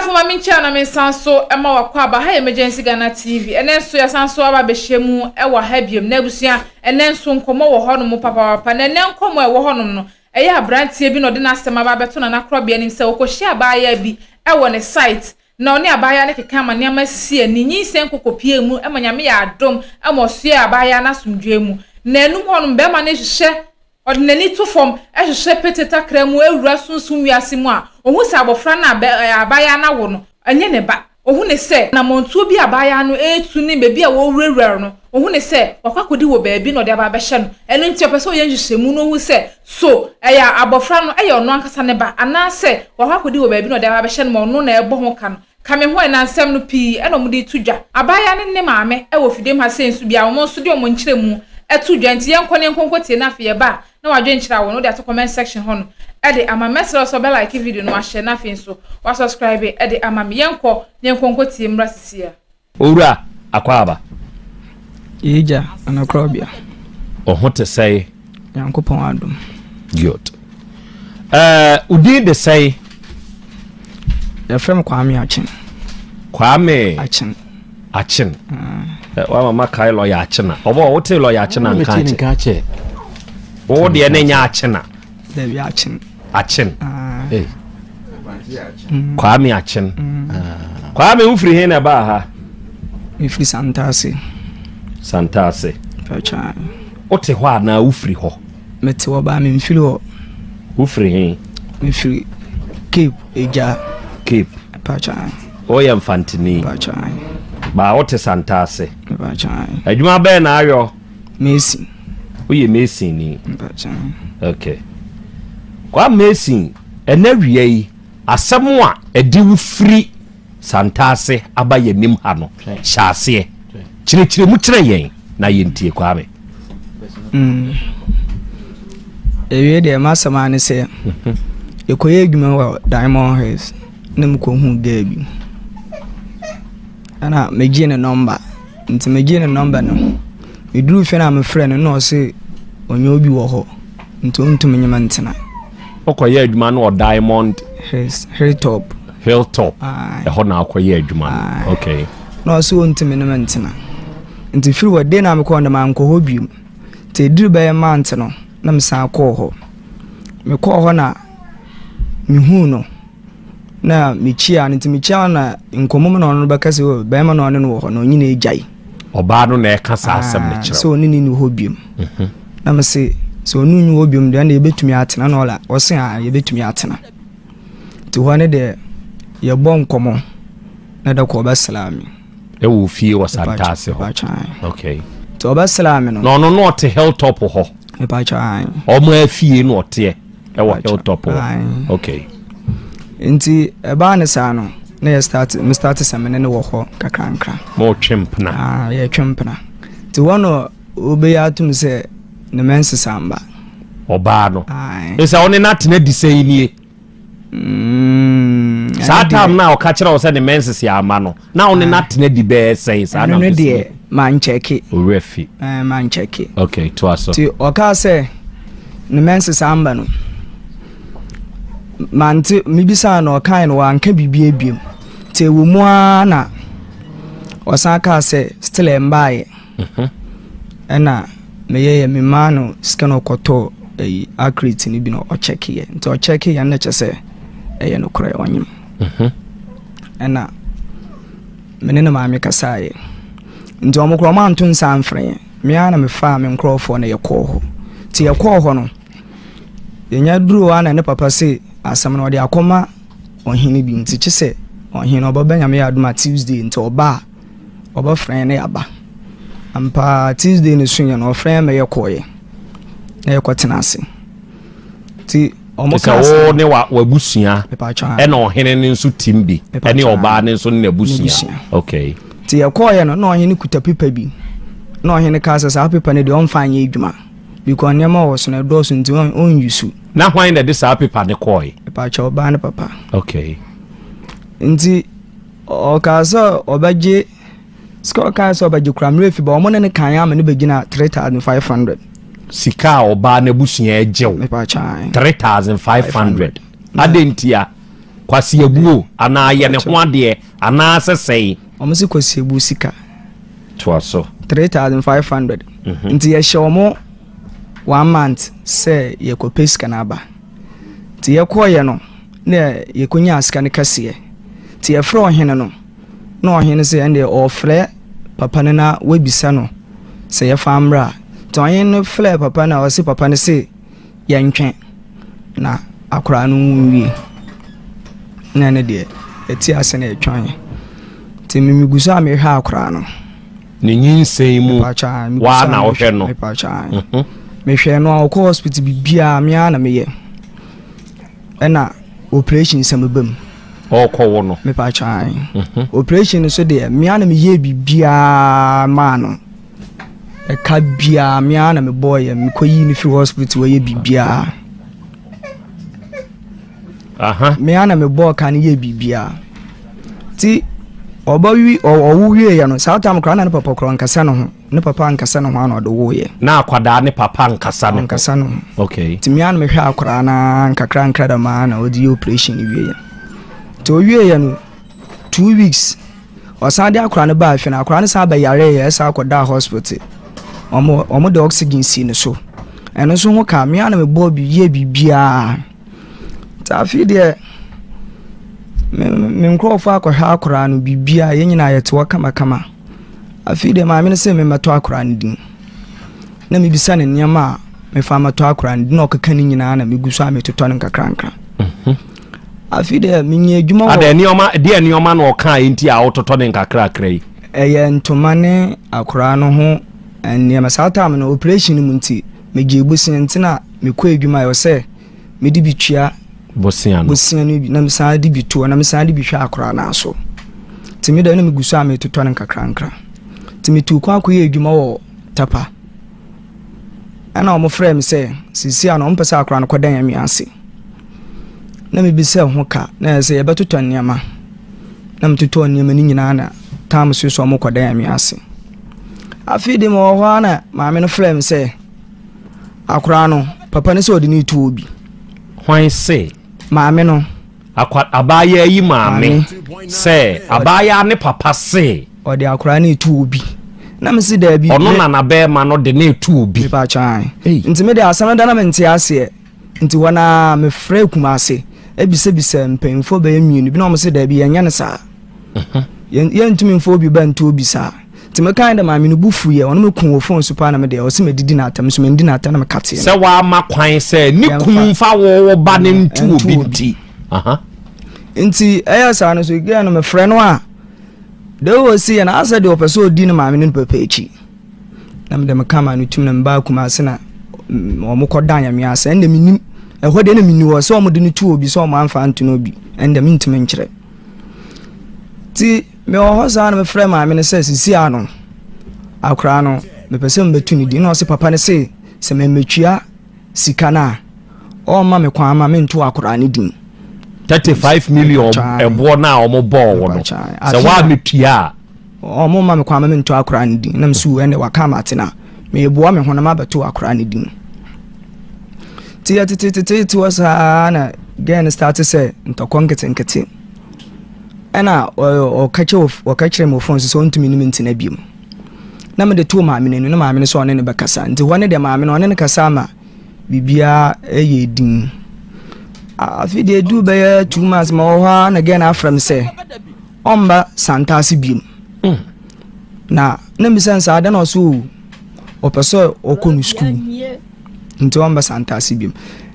Abusuafo ma menkyia na mensan so ma wakɔ aba ha yɛ Emergency Ghana TV. Ɛnɛ nso yɛsan so aba abɛhyia mu wɔ ha biom. Na abusua, ɛnɛ nso nkɔmmɔ wɔ hɔnom papaapa. Na ɛnɛ nkɔmmɔ a ɛwɔ hɔnom no, ɛyɛ aberanteɛ bi na ɔde n'asɛm aba abɛto Nana Korɔbea anim sɛ ɔkɔhyia abaayewa bi wɔ ne site na ɔne abaayewa no keka ma nneɛma sisi ani, nyinsɛn kɔkɔpuee mu ma Nyame yɛ adom ma ɔsoɛɛ abaayewa no asomdwoeɛ mu. Na anum hɔnom barima no hyehyɛ Ɔde n'ani to fam hwehwɛ pete takra mu wura sunsum wiase mu a, ohu sɛ abofra no a abaayaa no awo no nyɛ ne ba. Ohu no sɛ anammɔntuo bi a abaayaa no retu ne baabi a wɔrewurawura no, ohu no sɛ wakɔ akɔdi wɔ baabi na ɔde aba abɛhyɛ no. Ɛno nti, ɔpɛ sɛ ɔyɛ nhwehwɛmu na ohu sɛ so ɛyɛ abofra no yɛ ɔno ankasa ne ba anaasɛ wakɔ akɔdi wɔ baabi na ɔde aba abɛhyɛ no ma ɔno na ɛrebɔ ho ka no. Ka me ho ɛ, na nsɛm no pii na wɔde reto dwa. Abaayewa no ne ne maame wɔ fidiem ha sei nso bi a wɔn nso de wɔn nkyerɛmu to dwa nti yɛnkɔ na yɛnkɔ nkɔtie na afei yɛba a na w'adwenkyerɛ a wɔ no wode ato comment section hɔ nom de ama me. Mɛsrɛ wo sɛ wobɛ like video no wahyɛ na afei nso wa subscribe de ama me. Yɛnkɔ na yɛnkɔ nkɔtie mmra sisi a. Owura Akwaaba. Yei gya anakorabea. Wo ho te sɛe? Nyankopɔn adom. Good. Eh, wo din de sɛe? Yɛfrɛ me Kwame Akyen. Kwame Akyen. Akyen. Ah. Eh, wa mama kae lɔya Akyena. Ɔbɔ wote lɔya Akyena nka akyɛ. Wo deɛ ne nyɛ Akyena. Dabi Akyen. Akyen. Ah. Hey. Mm. Kwame Akyen. Mm. Ah. Kwame wofiri he na ɛbaa ha? Mefiri Santase. Santase. Wote hɔ anaa wofiri hɔ? Mete hɔ baa memfiri hɔ. Wofiri he? Mefiri Cape Egya. Cape. Pakyɛ. Woyɛ Mfantini. Pakyɛ. Baa wote Santase. Pakyɛ. Adwuma bɛn na ayɔ? Mason. Woyɛ mason ni? Pakyɛ. Okay. Kwa mason, ɛnɛ wia yi, asɛm a ɛde wo firi Santase aba yɛn ha no, hyɛ aseɛ. Kyerɛkyerɛ mu kyerɛ yɛn na yɛntie Kwame. Mm. Ewie deɛ m'asɛm ara ne sɛ yɛkɔyɛ adwuma wɔ Diamond Hills na mekɔhuu girl bi ɛna megyee ne nɔmba nti megyee ne nɔmba no meduruu fie na mefrɛ no na ɔse ɔnyɛ obi wɔ hɔ nti ɔntumi nye me ntena. Wokɔyɛ adwuma no wɔ Diamond Hills Hilltop. Hilltop ɛhɔ na wokɔyɛ adwuma no okay. Na ɔse ɔntumi ne me ntena nti firi hɔ de na mekɔɔ no mankɔ hɔ bio nti ɛduru bɛyɛ month no na mesan kɔɔ hɔ mekɔɔ hɔ na mehuu no na mekyia no nti mekyia no na nkɔmmɔ mu na ɔno bɛka sɛ oh, bɛrima na ɔne no wɔ hɔ na ɔnye no agyae ɔbaa no na ɛka saa asɛm no kyerɛ sɛ ɔne ne ni hɔ biom mhm. na mese sɛ ɔne nni hɔ biom deɛ na yɛbɛtumi atena na ɔla ɔse a yɛbɛtumi atena nti hɔ ne deɛ yɛbɔ nkɔmmɔ na da kɔ ɔbɛsra me ɛwɔ fie wɔ Santase hɔ okay nti ɔbɛsra me no na ɔno na ɔte hilltop hɔ ɔmo afie na ɔteɛ ɛwɔ hilltop hɔ okay nti ɛbaa ne saa no na yɛ start me start sɛ me ne no wɔ hɔ kakrankra ma ɔtwe mpena ah yɛtwe mpena nti hɔ no ɔbɛyɛ atom sɛ ne mɛnsesa mba ɔbaa no ɛsɛ ɔne no atena di sɛn nie Mm, saa tam no a ɔka kyerɛ wo sɛ ne menses yɛ ama no na wo ne no atena di bɛyɛ sɛn saa na no deɛ mankyɛke owura fi eh, mankyɛke okay toa so nti ɔkaa sɛ ne menses amba no mante mebisaa no ɔkae no wanka biribi abiem nti ɛwɔ mu ara na ɔsan kaa sɛ still ɛmbaeɛ Mhm. Ɛna meyɛyɛ memaa no sika na ɔkɔtɔɔ ɛyi accurate no bi na ɔkyɛkeeɛ nti ɔkyɛkeeɛ no na kyɛ sɛ ɛyɛ nokorɛ ɔnyem mhm. ɛna me ne ne maame kasaeɛ nti ɔmo korɔ ɔmo anto nsa amfrɛ yɛn me ara na mefaa me nkorɔfoɔ na yɛkɔɔ hɔ nti yɛkɔɔ hɔ no yɛnya duru hɔ a na ne papa se asɛm no ɔde akɔma ɔhene bi nti kye sɛ ɔhene ɔbɛba nyame yɛ adom a Tuesday nti ɔba a Ɔbɛfrɛ yɛn na yɛaba. Ampa ara Tuesday no suiɛ no, ɔfrɛ yɛn ma yɛkɔeɛ na yɛkɔtena ase. Nti wɔn kaa sɛ wo ne w'abusua ɛna ɔhene no nso tim bi ɛne ɔbaa no nso ne n'abusua. Okay. Nti yɛkɔeɛ no na ɔhene kuta pepa bi na ɔhene kaa sɛ saa pepa no deɛ ɔmfa nyɛ adwuma because nneɛma wɔ so no ɛdɔɔso nti ɔnyusu. Na hwan na ɛde saa pepa no kɔe? Mepakyɛ ɔbaa ne papa. Okay. Nti Ɔkaa sɛ ɔbɛgye sika ɔkaa sɛ ɔbɛgye koraa mmerɛ fi ba wɔn ne no kan ama no bɛgyina 3500. Sika a ɔbaa n'abusua gye wo 3500 adɛn ntia? Kwasi Abuo anaa yɛ ne ho adeɛ anaa sɛ sɛe? Wɔn se Kwasi Abuo sika. Toa so. 3500. Nti yɛhyɛ wɔn one month sɛ yɛkɔpɛ sika no aba. Nti yɛkɔɔyɛ no na yɛkɔnyaa sika no kɛseɛ. Nti yɛfrɛ ɔhene no na ɔhene sɛ ɛndeɛ ɔɔfrɛ papa no na wabisa no sɛ yɛfa mmra. Nti ɔhene no frɛɛ papa no a ɔse papa no se yɛntwɛn na akwaraa no nwu nwie. Na ɛno deɛ yɛte ase na yɛtwɛn. Nti me megu so a mehwɛ akwaraa no. Ne nyinsɛn mu waa na wohwɛ no. Mhm. Mehwɛ no a ɔkɔ hospital biribiara me ara na meyɛ. Ɛna operation sɛ meba mu. Ɔkɔ wo no. Mepatwa. Mhm. Operation no so deɛ me ara na meyɛ biribiara maa no. Ɛka biara me ara na mebɔɔyɛ mekɔyii no firi hospital wɔyɛ biribiara. Me ara na mebɔɔ ka no yɛ biribiara. Nti ɔba wi ɔwo wieɛ no saa tam koraa na ne papa koraa ɔnkasa ne ho ne papa ankasa ne ho ana ɔde woeɛ. Na akwadaa ne papa nkasa ne ho. Ɔnkasa ne ho. Okay. Nti me ara na mehwɛ akwadaa no ara nkakra nkra dɛm ara na ɔde yɛ operation no wieɛ. Nti ɔwieɛ no 2 weeks ɔsan de akwadaa no baa fie no akwadaa no san bɛyareeɛ ɛsan kɔdaa hospital. Wɔn wɔn de oxygen sii ne so. Ɛno nso ho ka me ara na mebɔɔ bi yɛɛ biribiara. Nti afei deɛ me me nkurɔfoɔ akɔhwɛ akwadaa no biribiara yɛn nyinaa yɛte hɔ kamakama. Afei deɛ maame no sɛ memmɛtɔ akwadaa no din. Na mebisa no nneɛma a mefa mɛtɔ akwadaa no din na ɔkeka ne nyinaa na megu so a metotɔ no nkakrankra. Afei deɛ menya adwuma wɔ. Adɛ nneɛma deɛ nneɛma na ɔka nti a wototɔ ne nkakrakra yi. Ɛyɛ ntoma ne akwadaa no ho nneɛma. Saa time no operation no mu nti megye bosea nti na mekɔ adwuma a ɛwɔ sɛ mede bi tua bosea no bosea no bi na mesan de bi toɔ na mesan de bi hwɛ akwadaa no aso. Nti me deɛ na megu so a metotɔ no nkakrankra. Nti metuu kwan akɔyɛ adwuma wɔ Tapa. Ɛna wɔn frɛɛ me sɛ seesei a no wɔn pɛ sɛ akwadaa no kɔda Nyame ase. Na mebisa ho ka na ɛyɛ sɛ yɛbɛtotɔ nneɛma. Na metotɔɔ nneɛma no nyinaa na tam so sɛ wɔn kɔda Nyame ase. Afei de mewɔ hɔ ara na maame no frɛɛ me sɛ akwadaa no papa no sɛ ɔde no reto obi. Hwan se? Maame no. Akwa abaayaa yi maame sɛ abaayaa ne papa se. Ɔde akwadaa no reto obi. Na me se daabi. Ɔno nana bɛrima no de no reto obi. Mepa kyan. Nti me de asɛm no da na mente aseɛ. Nti hɔ na mefrɛ Kumase ebisabisa mpanyinfoɔ bɛyɛ mmienu bi na wɔn se daabi yɛnyɛ no saa. Yɛntumi mfa obi ba nto obi saa. Nti mekan dɛ maame no bu fuiɛ ɔno me kun wɔ phone so paa na me deɛ ɔse medidi n'atɛm nso mendi n'atɛm na meka teɛ no. Sɛ wama kwan sɛ ne kunu mfa wo wo ba no nto obi nti. Nti ɛyɛ saa no so girl no mefrɛ no a deɛ ɔsi yɛ no asɛ deɛ ɔpɛ sɛ ɔdi ne maame no ne papa akyi. Na mede meka ma no tum na mebaa Kumase na wɔn kɔ dan Nyame ase ɛnna menim ɛhɔ deɛ na menni hɔ sɛ wɔn de no to obi sɛ wɔn amfa anto no obi ɛnna mentumi nkyerɛ. Nti mewɔ hɔ saa na mefrɛ maame no sɛ sisi ano akwaraa no mepɛ sɛ mebɛtu ne din na ɔse papa no se sɛ memmɛtua sika no a ɔmma me kwan ma mento akwaraa no din. 35 million ɛboɔ no a wɔn bɔɔ wɔ no sɛ woammetua a. Wɔn mma me kwan ma mento akwaraa no din na mesu ɛnde waka ama ate na meboa me ho na mabɛto akwaraa no din. Nti yɛtetetetete hɔ saa na girl no start sɛ ntɔkɔ nketenkete. Ɛna ɔka kyerɛ ɔka kyerɛ me wɔ phone so sɛ ɔntumi ne me ntena biom. Na mede too maame no anim na maame no sɛ ɔne no bɛkasa. Nti hɔ ne deɛ maame no ɔne no kasa ama biribiara yɛ din. Afei deɛ ɛduu bɛyɛ 2 months ma wɔ hɔ ara na girl no afrɛ me sɛ ɔmba Santase biom. Na na mbisa no sɛ adɛn na ɔse o ɔpɛ sɛ ɔkɔ no sukuu nti ɔmba Santase biom.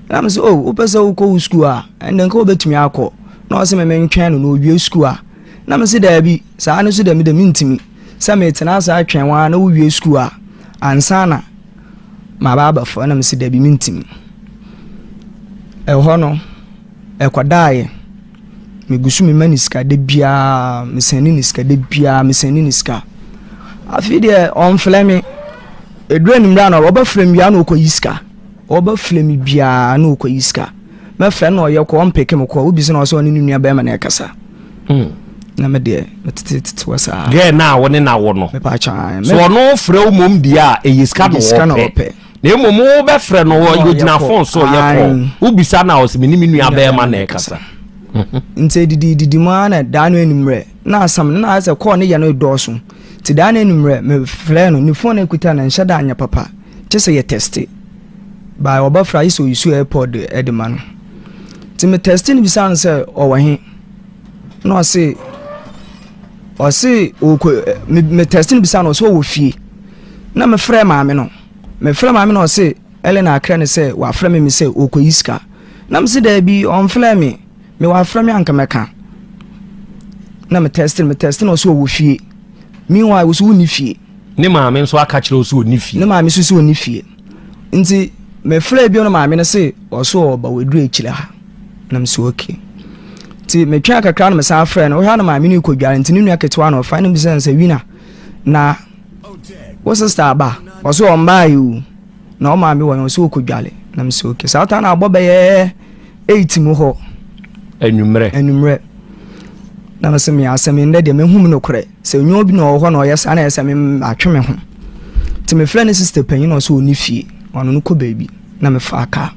Na me sɛ o wopɛ sɛ wokɔ wo sukuu a ɛnde nka wobɛtumi akɔ. Na ɔse me mentwɛn no na owie sukuu a. Na me se daabi saa no so deɛ me deɛ mentumi sɛ metena ase atwɛn wo ara na wowie sukuu a ansa na maba abɛfa. Na me se daabi mentumi. Ɛhɔ no ɛkɔdaeɛ. Megu so mema no sika da biara, mesɛne no sika da biara, mesɛne no sika. Afei deɛ ɔmfrɛ me. Ɛduru anwummerɛ a na ɔbɛfrɛ me biara na ɔkɔyi sika. Ɔbɛfrɛ me biara na ɔkɔyi sika. Mɛfrɛ no na ɔyɛ kɔ, ɔmpeke me kɔ. Wobisa na ɔsɛ ɔne ne nua bɛrima na ɛkasa. Na me deɛ metetetete hɔ saa. Girl no a wo ne no awo no. Mepa kyɛw. So ɔno frɛ wo mmom deɛ a ɛyɛ sika na ɔpɛ. Na mmom wobɛfrɛ no ɔgyina phone so ɔyɛ call. Wobisa no a ɔsɛ me ne me nua bɛrima na ɛkasa. Nti edidi didi mu ara na daa no anwummerɛ na asɛm no na ayɛ sɛ kɔɔ ne yɛ no dɔɔso. Nti daa no anwummerɛ mefrɛɛ no, ne phone a ɛkuta no nhyɛ da anyɛ papa, gye sɛ yɛ tɛste. By ɔbɛfrɛ a gye sɛ ɔyi airpod de ma no. Nti me tɛste no bisaa no sɛ ɔwɔ he? Na ɔse ɔse ɔkɔ me me tɛste no bisaa no ɔse ɔwɔ fie. Na mefrɛ maame no, mefrɛ maame no ɔse Ellen akrɛ no sɛ wafrɛ me me sɛ ɔrekɔyi sika. Na mese daabi ɔmfrɛɛ me, me wafrɛ me anka mɛka. Na me tɛste no, me tɛste no ɔse ɔwɔ fie. Meanwhile wo so wonni fie. Ne maame nso aka kyerɛ wo sɛ ɔnni fie. Ne maame nso sɛ ɔnni fie. Nti mefrɛɛ bio no maame no se ɔso ɔba waduru akyire ha. Na mese okay. Nti metwɛn kakra na mesan frɛɛ no, wohwɛ a na maame no rekɔdware nti ne nua ketewa na ɔfa no bisa no sɛ Wina na wo sister aba? Ɔse ɔmbaeɛ o. Na wo maame wɔ he? Ɔse ɔkɔdware. Na mese okay. Saa ta na abɔ bɛyɛ 8 mu hɔ. Anwummerɛ. Anwummerɛ. Na mese me asɛm yi ndɛ deɛ mehu me nokorɛ. Sɛ nyɛ obi na ɔwɔ hɔ na ɔyɛ saa na ɛyɛ sɛ me matwe me ho. Nti mefrɛ ne sister panyin na ɔse ɔnni fie. Ɔno no kɔ baabi. Na mefaa kaa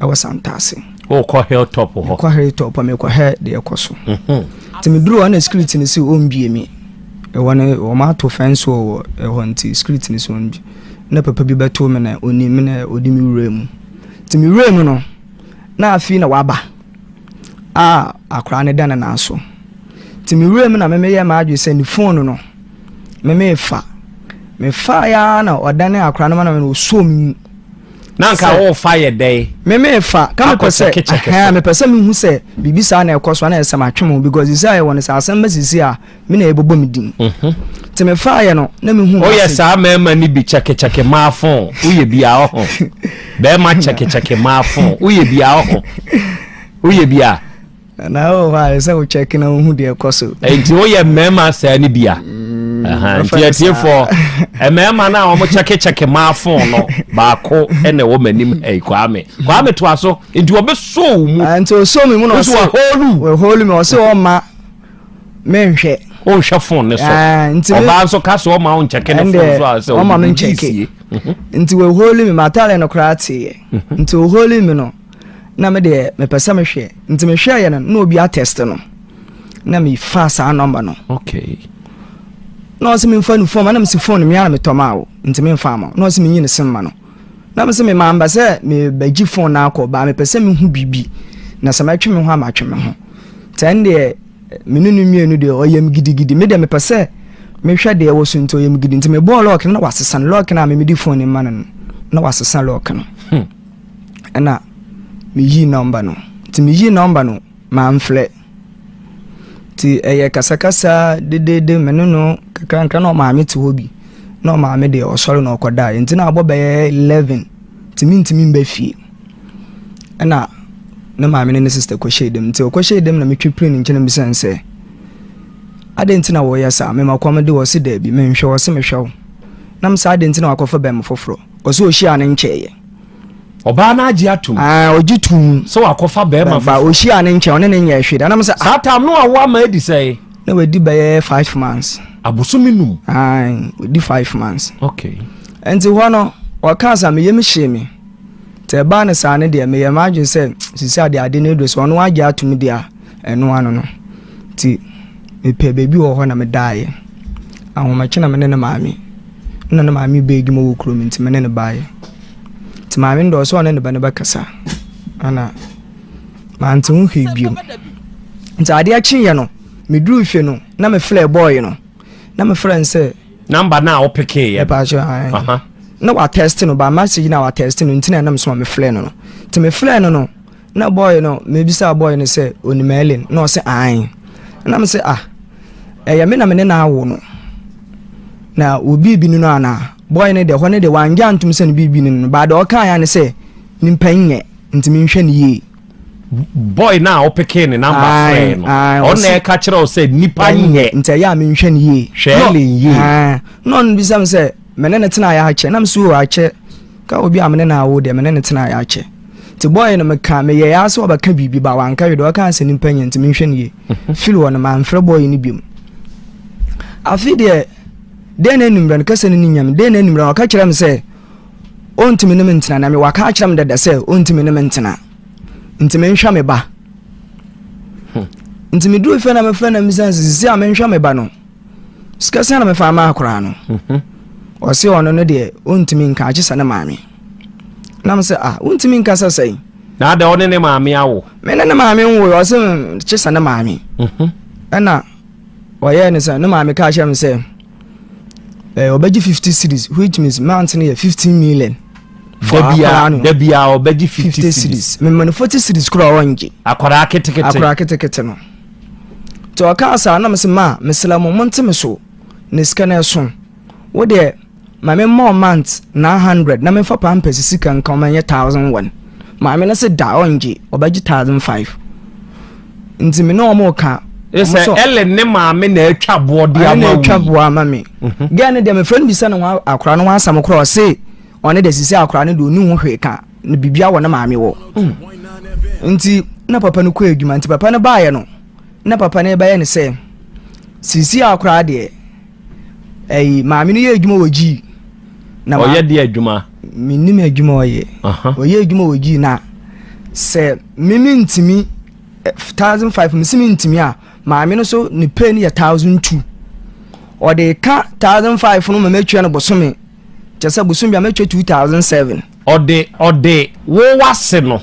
ɛwɔ Santase. Wokɔ hilltop hɔ? Mekɔ hilltop hɔ mekɔhwɛ deɛ ɛkɔ so. Nti meduru hɔ na security no se ɔmbie me. Ɛhɔ no wɔn ato fence wɔ ɛhɔ nti security no se ɔmbie. Na papa bi bɛtoo me na ɔnim me na ɔde me wuraa mu. Nti me wuraa mu no na afei na waba a akwaraa no da ne nan so. Nti me wuraa mu na me meyɛɛ m'adwene sɛ ne phone no me mefa. Mefaeɛ ara na ɔdane akwaraa no ma na ɔsɔɔ me mu. Na nka wofa yɛ dɛn? Me mefa ka mepɛ sɛ ɛhɛn mepɛ sɛ mehu sɛ biribi saa na ɛkɔ so ana ɛsɛ matwe mo because sisi a yɛwɔ no sɛ asɛm ba sisi a me na ɛbɛbɔ me din. Mhm. Nti mefaeɛ no na mehu. Woyɛ saa mmarima no bi kyɛkekyɛke maa fon woyɛ bi a ɔho bɛrima kyɛkekyɛke maa fon woyɛ bi a ɔho woyɛ bi a. Na wɔ hɔ a ɛsɛ wo kyɛke na wohu deɛ ɛkɔ so. Nti woyɛ mmarima saa no bi a. Mm, nti atiefoɔ mmarima no a wɔn kyɛkekyɛke maa fon no baako na ɛwɔ m'anim ɛyi Kwame Kwame toa so nti wɔbɛsɔ wo mu. Ah, nti ɔsɔ mi mu na ɔsɛ wɔholu wɔholu mi ɔsɛ ɔma menhwɛ. Wonhwɛ fon ne so. Ah, ɔbaa nso ka sɛ ɔma wo nkyɛke ne fon so a sɛ ɔma me nkyɛke. Mhm. Nti wɔholu mi m'atadeɛ no koraa teeɛ. Mhm. Nti wɔholu mi no. na me deɛ mepɛ sɛ mehwɛ nti mehwɛeɛ no na obi atɛste no na mefa saa nɔmba no okay na ɔsɛ memfa no fon ma na mesi fon no mea na metɔ maa wo nti memfa ama na ɔsɛ menyi ne sem ma no na mesɛ memamba sɛ mebɛgye fon no akɔ baa mepɛ sɛ mehu biribi na sɛ mɛtwe me ho a matwe me ho nti ɛn deɛ me ne no mmienu deɛ ɔyɛ me gidigidi me deɛ mepɛ sɛ mehwɛ deɛ ɛwɔ so nti ɔyɛ me gidi nti mebɔɔ lɔɔke no na wasesa no lɔɔke no a memede fon no ma no no na wasesa lɔɔke no hmm. Ɛna meyii nɔmba no. Nti meyii nɔmba no, mamfrɛ. Nti ɛyɛ kasakasa dedeede me ne no kakrankra na ɔmaame te hɔ bi. Na ɔmaame deɛ ɔsɔre na ɔkɔdaeɛ. Nti na abɔ bɛyɛ 11 nti mentumi mba fie. Ɛna ne maame ne ne sister kɔhyɛɛ dam. Nti ɔkɔhyɛɛ dam na metwe piri ne nkyɛn na mebisa no sɛ, adɛn nti na wɔyɛ saa? Mema kɔm de wɔ se daabi, menhwɛ wɔ se mehwɛ wo. Na mesɛ adɛn nti na wakɔfa bɛn foforɔ? Ɔsɛ ɔhyiaa no nkyɛeɛ. Ɔbaa no agye atom. Ah, ɔgye tom. Sɛ wakɔfa bɛrima foforɔ. Ba ɔhyiaa ne nkyɛn, ɔne ne nyɛɛ hwee da. Na mesɛ, Saa tam no awo ama adi sɛe? Na wadi bɛyɛ 5 months. Abosome 5. Ae, wadi 5 months. Okay. Nti hɔ no, ɔkaa sa me yam hyee me. Nti ɛbaa no saa no deɛ, meyɛ m'adwene sɛ sisi adeɛ ade no aduru sɛ ɔno agye atom deɛ a, ɛno ano no. Nti mepɛ baabi wɔ hɔ na medaeɛ. Ahomakye na me ne ne maame. Nna ne maame bɛ edwuma wɔ kurom nti me ne no baeɛ. Nti maame no deɛ ɔsɛ ɔne ne ba no bɛkasa ana mante ho hwee biom. Nti adeɛ kyeeɛ no meduruu fie no na mefrɛɛ bɔɔye no na mefrɛ no sɛ. Namba no a wopekeeɛ no. Mepaakyɛ ae. Na watɛste no ba message na watɛste no nti na ɛnam so ma mefrɛɛ no no. Nti mefrɛɛ no no Na boy no, mebisaa boy no sɛ onim Ellen, na ɔse ae. Na mese ah, ɛyɛ me na me ne no awo no. Na wo biribi no no anaa? Boy no deɛ, hɔ no deɛ wangye antom sɛ ne biribi no no, but deɛ ɔkaeɛ ne sɛ nipa nyɛ, nti menhwɛ no yie. Boy no a wopekee ne namba frɛɛ no, ɔno na ɛka kyerɛ wo sɛ nipa nyɛ. Nti ɛyɛ a menhwɛ no yie. Hwɛ Ellen yie. Na ɔno bisa me sɛ me ne no tenaeɛ akyɛ, na mese o akyɛ. Ka obi a me ne no awo deɛ me ne no tenaeɛ akyɛ. Nti boy no meka meyɛɛ ara sɛ ɔbɛka biribi ba wanka hwee deɛ ɔkaa sɛ nipa nyɛ nti menhwɛ no yie. Firi hɔ no mamfrɛ boy no biom. Afei deɛ dɛn na anwummerɛ no kasa no ne nya me dɛn na anwummerɛ no ɔka kyerɛ me sɛ ɔntumi ne me ntena na me waka akyerɛ me dada sɛ ɔntumi ne me ntena nti menhwɛ me ba. Nti meduru fie na mefrɛ na mebisa no sɛ sisi a menhwɛ me ba no sika sɛn na mefa ama akwaraa no. Mhm. Ɔse ɔno no deɛ ɔntumi nka agye sɛ ne maame. Na me sɛ ah wontumi nka sɛ sɛn. Na adɛ ɔne ne maame awo? Me ne ne maame nwo ɔse kye sɛ ne maame. Mhm. Ɛna ɔyɛɛ ne sɛ ne maame ka kyerɛ me sɛ eh, ɔbɛgye 50 cedis which means month no yɛ 15 million. Da bia ɔbɛgye 50 cedis. Mema no 40 cedis koraa ɔngye. Akwaraa ketekete. Akwaraa ketekete no. Nti ɔkaa saa na mese ma mesrɛ mo monte me so ne sika no ɛso. Wo deɛ ma me mmɔ month 900 na memfa pampers sika nka ɔma nyɛ 1001. Maame no se da ɔngye ɔbɛgye 1005. Nti me ne ɔmo ka. Sɛ Ellen ne maame na atwa boɔ de ama wo. Ɛna atwa boɔ ama me. Mhm. Girl no deɛ mefrɛ no bisa ne ho akwaraa no ho asɛm koraa ɔse ɔne deɛ sisi akwaraa no deɛ ɔni ho hwee ka na biribia wɔ ne maame wɔ. Mm. Nti na papa no kɔ adwuma nti papa no baeɛ no na papa no bɛyɛ ne sɛ sisi akwaraa deɛ ɛyi maame no yɛ adwuma wɔ gyii. Na ɔyɛ deɛ adwuma. Menim adwuma ɔyɛ. Ɔyɛ adwuma wɔ gyii na sɛ mimi ntumi 1005 mesi mentumi a maame no so ne pay no yɛ 1002 ɔde ka 1005 no ma matua no bosome kyɛ sɛ bosome bia mɛtua 2007 ɔde ɔde wo wase no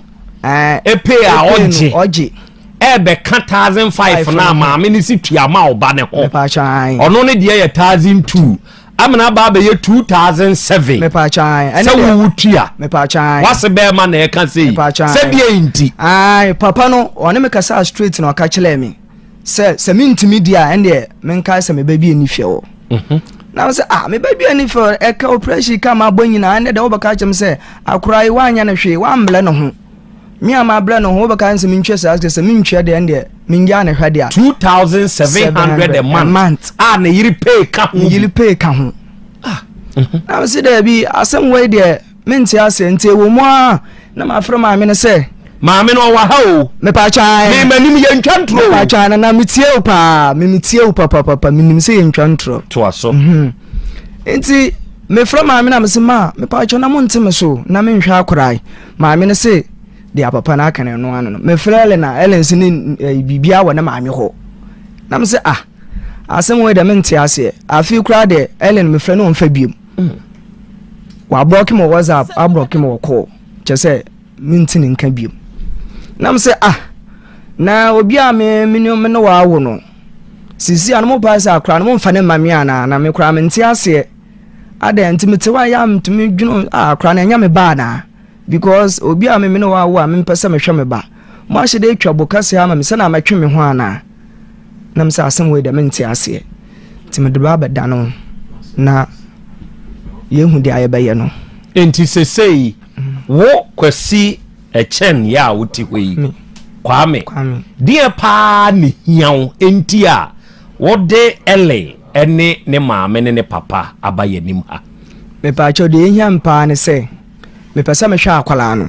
epe a ɔgye ɔgye ɛbɛka 1005 no a maame no si tua ma ɔba ne ho ɔno ne deɛ yɛ 1002 Amena aba abɛyɛ 2007 sɛ wowo tua wase bɛɛma na ɛka sei sɛ deɛ nti. Ae papa no ɔne me kasaa straight na ɔka kyerɛɛ me sɛ sɛ mentumi di a ɛndeɛ menkae sɛ meba bi ani fɛ wɔ mhm. na sɛ ah meba bi ani fɛ ɛka operation ka ma abɔ nyinaa ɛnɛ deɛ wobɛka kyerɛ me sɛ akora yi woanyɛ no hwee woambrɛ ne ho Me a mabrɛ no ho wobɛka sɛ mentwa saa sika sɛ mentwa deɛ ɛndeɛ mengyaa ne hwɛ deɛ. 2700 a month a ne yere pay ka ho. Ne yere pay ka ho. Ah. Mhm. Na mese daabi asɛm wei deɛ mente aseɛ nti ɛwɔ mu a na mafrɛ maame no sɛ. Maame no ɔwɔ ha o. Mepatwa. Me m'anim yɛntwa ntorɔ o. Mepatwa na na metie wo paa me metie wo papapapa menim sɛ yɛntwa ntorɔ. Toa so. Mhm. Nti mefrɛ maame na mese ma mepatwa na monte me so na menhwɛ akorae. Maame no se deɛ papa no aka no ɛno ano no. Mefrɛ Ellen a Ellen se ne eh, biribiara wɔ ne maame hɔ. Na me se ah asɛm wei deɛ mente aseɛ. Afei koraa deɛ Ellen mefrɛ no ɔmfa biom. Mm. Wabrɔke me wɔ WhatsApp, abrɔke me wɔ call. Kyɛ sɛ mente ne nka biom. Na me se ah na obi a me me ne me ne wawo no sisi a no mo paa sɛ akora no momfa ne mma me anaa na me koraa mente aseɛ. Adɛn nti mete hɔ a yɛ a metumi dwene ah akora no ɛnyɛ me ba anaa because obi a me me ne wawo a mempɛ sɛ mehwɛ me ba mo ahyɛ dɛ atwa bo kɛseɛ ama me sɛ na mɛtwe me ho anaa na mesɛ asɛm wei deɛ mente aseɛ nti mede ba abɛda no na yɛhu deɛ a yɛbɛyɛ no. Nti sesei wo Kwasi Ɛkyɛn yɛ a wote hɔ yi Kwame deɛ paa ne hia wo nti a Wode Ellen ne ne maame ne ne papa aba yɛn anim ha. Mepaakyɛw deɛ ehia me paa ne sɛ mepɛ sɛ mehwɛ akwadaa no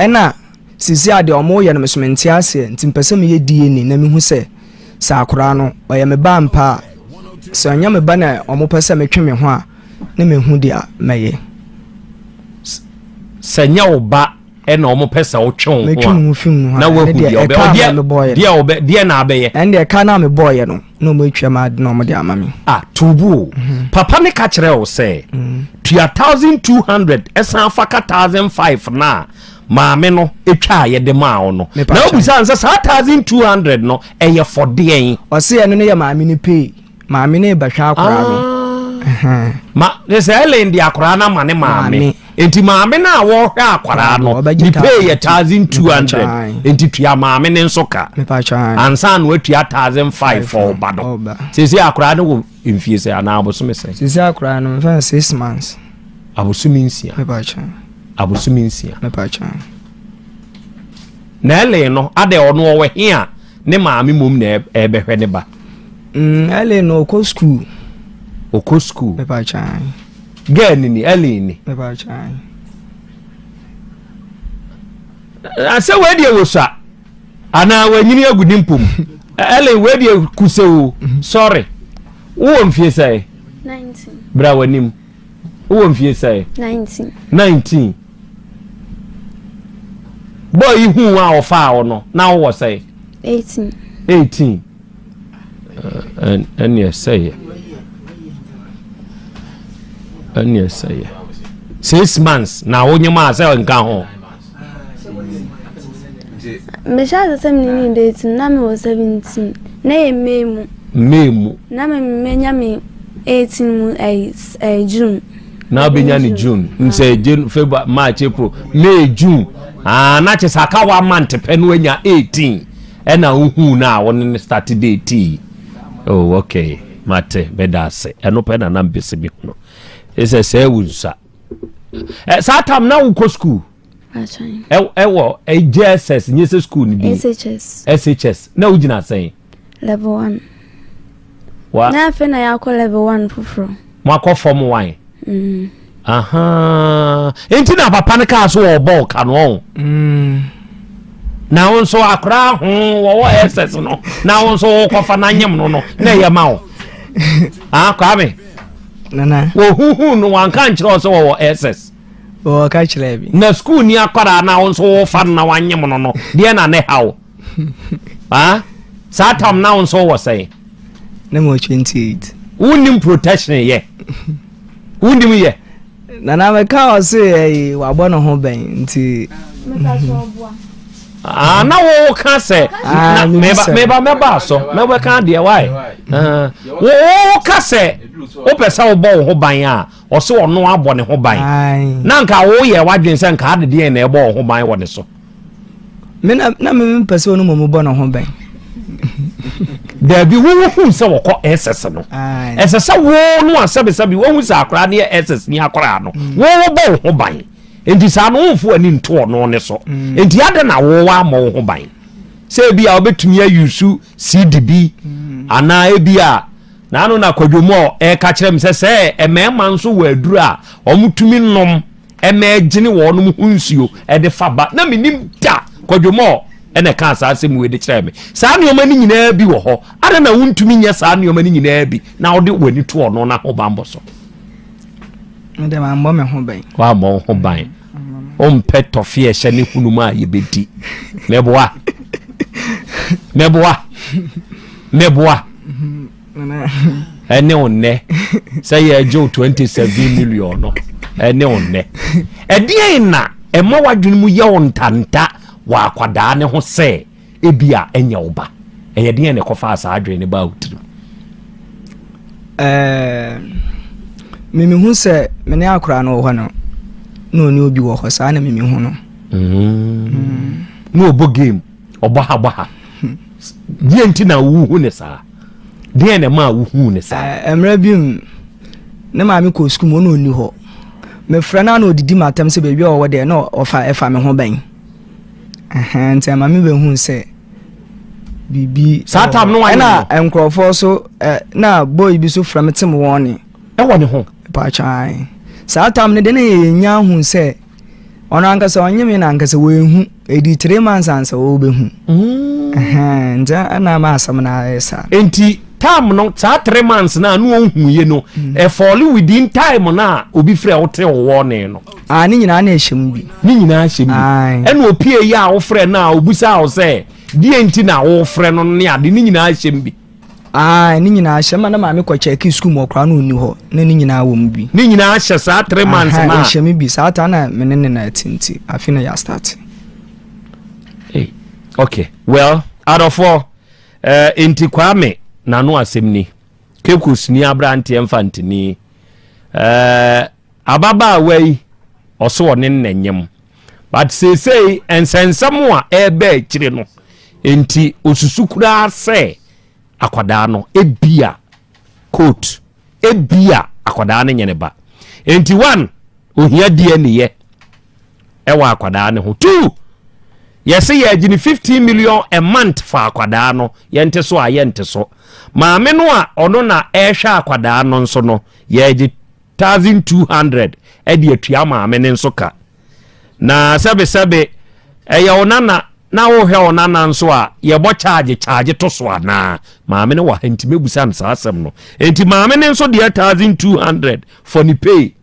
ɛna sisi a deɛ ɔmo yɛ no meso mente aseɛ nti mepɛ sɛ meyɛ DNA na mehu sɛ sɛ akwadaa no ɔyɛ me ba ampa a sɛ ɔnyɛ me ba na ɔmo pɛ sɛ metwe me ho a ne mehu deɛ mɛyɛ. Sɛ nyɛ wo ba ɛna wɔn pɛ sɛ wotwe wo ho metwe me ho fi mu na wahu deɛ ɔbɛ ɔdeɛ deɛ ɔbɛ deɛ na abɛyɛ. Ɛn deɛ ɛka na mebɔɔyɛ no na wɔn atwa ma ade na wɔn de ama me. Ah tuubu o mhm. papa ne ka kyerɛ wo sɛ mhm. tua 1200 ɛsan fa ka 1005 na maame no etwa a yɛde maa wo no na obisa nsɛ saa 1200 no ɛyɛ fɔdeɛn. Ɔse ɛno no yɛ maame no pay. Maame no rebɛhwɛ akwaraa no. Ah. Ma ne sɛ Ellen de akwaraa no ama ne maame. Nti maame no a wɔhwɛ akwaraa no ne pay yɛ 1200 nti tua maame no nso ka. Ansa na watua 1005 fɔ ɔba no. Sese akwaraa no wɔ mfie sɛ anaa abosome sɛ. Sese akwaraa no mfɛn 6 months. Abosome nsia. Abosome nsia. Na Ellen no adɛ ɔno ɔwɔ he a ne maame mmom na ɛbɛhwɛ ne ba. Mm, Ellen no ɔkɔ school. Ɔkɔ school. Mepa kyan. Girl ni ni Ellen ni. Mepa kyan. Asɛ wei deɛ wɔ sua anaa wanyini agu ne mpom. Ellen wei deɛ kusɛ o. Mhm. Sorry. Wowɔ mfie sɛe? 19. Bra w'anim. Wowɔ mfie sɛe? 19. 19. Bɔɔ yi hu a ɔfaa wo no na wowɔ sɛe? 18. 18. Ɛne ɛsɛyɛ. Ɛne ɛsɛyɛ. 6 months na wonyem a sɛ nka ho. Mehyɛ ase sɛ mene ne date no, na mewɔ 17. Na yɛ May mu. May mu. Na me menya me 18 mu ɛyi June. Na wobɛnya ne June nsɛ June, February, March, April, May, June. Ah, na kyɛ sɛ aka 1 month pɛ no anya 18 ɛna wohuu no a wone ne start date. Oh, okay, mate, meda ase. Ɛno pɛ na na mpɛ sɛ mehu no ɛsɛ sɛ wo nsa. Saa tam na wokɔ school? Atwan. Ɛwɔ JSS nyɛ sɛ school no bi? SHS. SHS na wogyina sɛn? Level 1. Wa Na afei na yɛakɔ level 1 foforɔ. Moakɔ form 1? Aha, nti na papa no kaa so wɔbɔ wo ka no ɔho. Na wo nso akora ho wɔwɔ SS no na wo nso wokɔfa no anyem no na ɛyɛ ma wo, ah, Kwame. Nana. Wɔhuhu no wanka nkyerɛ wo sɛ wɔwɔ SS? Wɔka kyerɛ bi. Na school ni akwaraa na wo nso wofa no na wanyem no deɛ na ne ha wo, ah, saa tam na wo nso wɔ sɛn? Na mewɔ 28. Wonnim protection yɛ, wonnim yɛ. Nana, meka ɔ se ɛyi wabɔ ne ho bɛn nti. Ah, na wo ka sɛ Ah, na mebisa. meba mɛba so mɛbɛka deɛ wae. Ah, wo ka sɛ wopɛ sɛ wobɔ wo ho ban a ɔsɛ ɔno abɔ ne ho ban. Ae. Na nka woyɛ w'adwene sɛ nka ade deɛ na ɛbɔ wo ho ban wɔ ne so? Me na me mpɛ sɛ ɔno mmom bɔ ne ho bɛn. Daabi, wowohu sɛ wɔkɔ SS no. Ae. Ɛsɛ sɛ wo no a sɛbesɛbe wohu sɛ akoraa ne yɛ SS ni akoraa no, wo wobɔ wo ho ban nti saa no womfo ani nto ɔno ne so. Nti ade na wowɔ amɔ wo ho ban sɛ ebi a wobɛtumi ayusu cd bi anaa ebi a naano na kwadwomu a ɛka kyerɛ me sɛ mmarima nso wɔ aduru a wɔtumi nom ɛma ɛgyene wɔnom ho nsuo ɛde fa ba na menim da kwadwomu a ɛna ɛka saa asɛm wei de kyerɛ me. Saa nneɛma no nyinaa bi wɔ hɔ ada na wontumi nyɛ saa nneɛma no nyinaa bi na wode w'ani to ɔno na ho banbɔ so? Me de mambɔ me ho bɛn. Woammɔ wo ho ban, wompɛ tɔfe a ɛhyɛ ne hunum a yɛbɛdi. Mɛboa, mɛboa, mɛboa. Nana. Ɛne wo nnɛ sɛ yɛgye wo 27 million no, ɛne wo nnɛ ɛdeɛn na ɛma w'adwene mu yɛ wo ntanta wɔ akwadaa ne ho sɛ ebi a ɛnyɛ wo ba? Ɛyɛ deɛn na ɛkɔfaa saa adwene ne baa wo tirim? Memehu sɛ me ne akora no wɔ hɔ no na ɔne obi wɔ hɔ saa na memehu no. Na ɔbɔ game ɔbɔ ha bɔ ha deɛ nti na wohu ne saa? Deɛn na ɛma wohu ne saa? Mmerɛ bi mu ne maame kɔ sukuu mu, ɔna ɔnni hɔ, mefrɛ no a na ɔdidi m'atam sɛ baabi a ɔwɔ deɛ na ɔfa ɛfa me ho bɛn. Ɛhɛn, nti ɛma me bɛhu sɛ biribi Saa ɛwɔ tam no hɔ. wayɛ Ɛna nkurɔfoɔ so na boy bi so frɛ me tem wɔn ne ɛwɔ ne ho. Patwan saa tam no de ne yɛnya hu sɛ ɔno ankasa ɔnye me na ankasa wɔɛhu ɛdi 3 months ansa wɔbɛhu. Ɛhɛn, nti ɛna ama asɛm no ayɛ saa. Nti time no saa 3 months na no ɔhu yie no ɛfall within time na obi frɛ wote wo wɔne no? Ah, ne nyinaa na ɛhyɛ mu bi. Ne nyinaa hyɛ mu. Aye. Ɛna opie yi a wofrɛ no a obusa wo sɛ deɛ nti na wofrɛ no ne ade ne nyinaa hyɛ mu bi? Ah, ne nyinaa hyɛ ma na maame kɔ kyɛke sukuu mu ɔkora no ɔnni hɔ na ne nyinaa wɔ mu bi. Ne nyinaa hyɛ saa 3 months Aha, na ɛhyɛ mu bi saa taa na me ne ne na ɛte nti afei na yɛ start. Hey, okay, well, adɔfoɔ, nti Kwame n'ano asɛm ni. Cape Coast ni aberanteɛ mfantini ababaawa yi ɔso ɔne nnɛnyɛm but seesei nsɛnsɛm a ɛreba akyire no nti osusu koraa sɛ akwadaa no ebia coat ebia akwadaa no nyɛ ne ba. Nti one, ohia DNA yɛ ɛwɔ akwadaa no ho. Two, yɛsɛ yɛgye ne 15 million a month fa akwadaa no yɛnte so a yɛnte so. Maame no a ɔno na ɛrehwɛ akwadaa no nso no yɛgye 1200 ɛde atua maame ne nso ka. Na sɛbesɛbe ɛyɛ wo nana na wohwɛ wo nana nso a yɛbɔ charge to so anaa? Maame no wɔ ha nti mɛbusa no saa asɛm no. Enti maame no nso deɛ 1200 for ne pay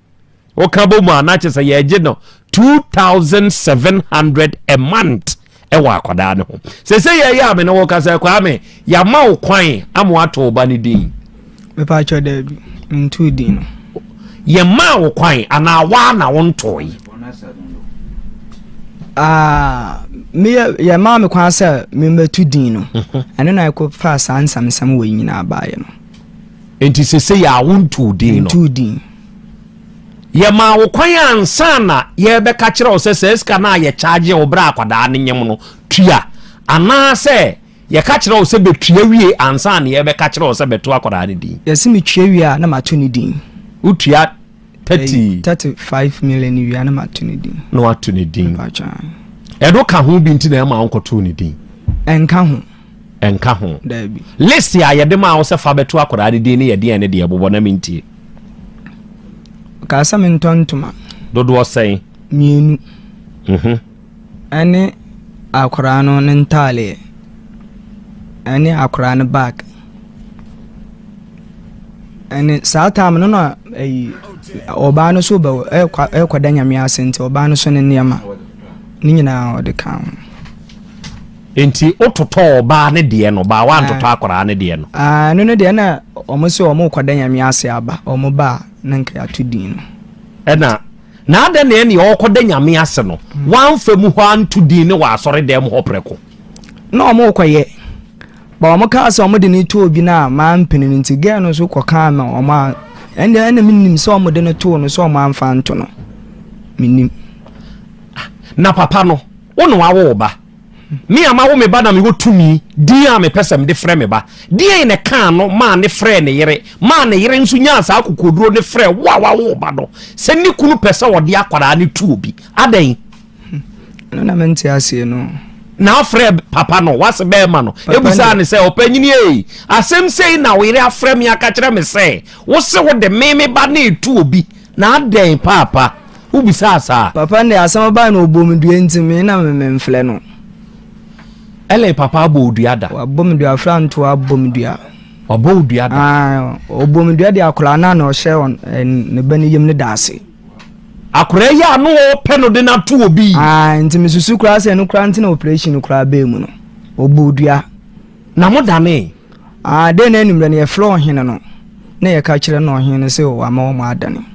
woka bɔ mu a na kyerɛ sɛ yɛgye no 2700 a month. ɛwɔ akwadaa no ho. Sese yɛyɛ a me ne wo kasa Kwame, yɛama wo kwan ama wato wo ba no din. Mepaakyɛw daabi, mentoo din no. Yɛmaa wo kwan anaa waa na wontooe? Ah, meyɛ yɛmaa me kwan sɛ memmɛto din no. Mhm. Ɛno na ɛkɔ faa saa nsɛmnsɛm wɔ nyinaa baeɛ no. Nti sese yɛ a wontoo din no? Mentoo din. Yɛmaa wo kwan ansa na yɛrebɛka kyerɛ wo sɛ saa sika no a yɛkyaagye wo berɛ a akwadaa no nyem no tua anaasɛ yɛka kyerɛ wo sɛ bɛtua wie ansa na yɛrebɛka kyerɛ wo sɛ bɛto akwadaa no din? Yɛse metua wie a na mato ne din. Wotua 30. 35 million wie a na mato ne din. Na wato ne din. Ɛno ka ho bi nti na ɛma wonkɔtoo ne din? Ɛnka ho. Ɛnka ho. Daabi. List a yɛde maa wo sɛ fa bɛto akwadaa no din no yɛ deɛn ne deɛ bobɔ na mentie. Ɔkaa sɛ mentɔ ntoma. Dodoɔ sɛn? Mmienu. Mhm. Ɛne akwadaa no ne ntaaleɛ. Ɛne akwadaa no bag. Ɛne saa time no na ɛyi ɔbaa no so bɛ ɛkɔ ɛkɔda nyame ase nti ɔbaa no so ne nneɛma ne nyinaa ɔde ka ho. Nti wototɔɔ ɔbaa ne deɛ no baa woantotɔ akwadaa ne deɛ no? Ɛno no deɛ na wɔn sɛ wɔn rekɔda nyame ase aba wɔn ba a na nka yɛato din no. Ɛna na adɛn na ɛne ɔrekɔda nyame ase no wɔamfa mu hɔ anto din no wɔ asɔre dɛm hɔ prɛko? Na wɔn rekɔyɛ ba wɔn kaa sɛ wɔn de no to obi no a mampene no nti girl no nso kɔkaa ma wɔn a ɛnna ɛna menim sɛ wɔn de no too no sɛ wɔn amfa anto no menim. Na papa no Wo na wawo wo ba. Me a mawo me ba na mewɔ tumi, din a mepɛ sɛ mede frɛ me ba. Deɛn na ɛkaa no maa ne frɛɛ ne yere, maa ne yere nso nyaa saa akokoɔduro no frɛɛ wo a wawo wo ba no sɛ ne kunu pɛ sɛ ɔde akwadaa no tu obi? Adɛn? Ɛno na mente aseɛ no. Na afrɛ papa no, wase bɛrima no, ebusaa ne sɛ, ɔpanyini ei, asɛm sei na wo yere afrɛ me aka kyerɛ me sɛ, wo se wode me me ba no retu obi, na adɛn paapa? Wobisaa saa? Papa no deɛ asɛm aba no ɔbɔ me dua nti me na me memfrɛ no. Ellen papa abɔ wo dua da? Wabɔ me dua afra ntoa abɔ me dua. Wabɔ wo dua da? Ah, ɔbɔ me dua de akwadaa no a na ɔhyɛ ne ba no yam no da ase. Akwadaa yi a na ɔpɛ no de no ato obi. Ah, nti mesusu koraa sɛ ɛno koraa nti na operation koraa bɛɛ mu no. Ɔbɔ dua. Na mo danee? Ah, dɛn na anwummerɛ no yɛfrɛ ɔhene no na yɛka kyerɛ no ɔhene no sɛ wama wɔn adane.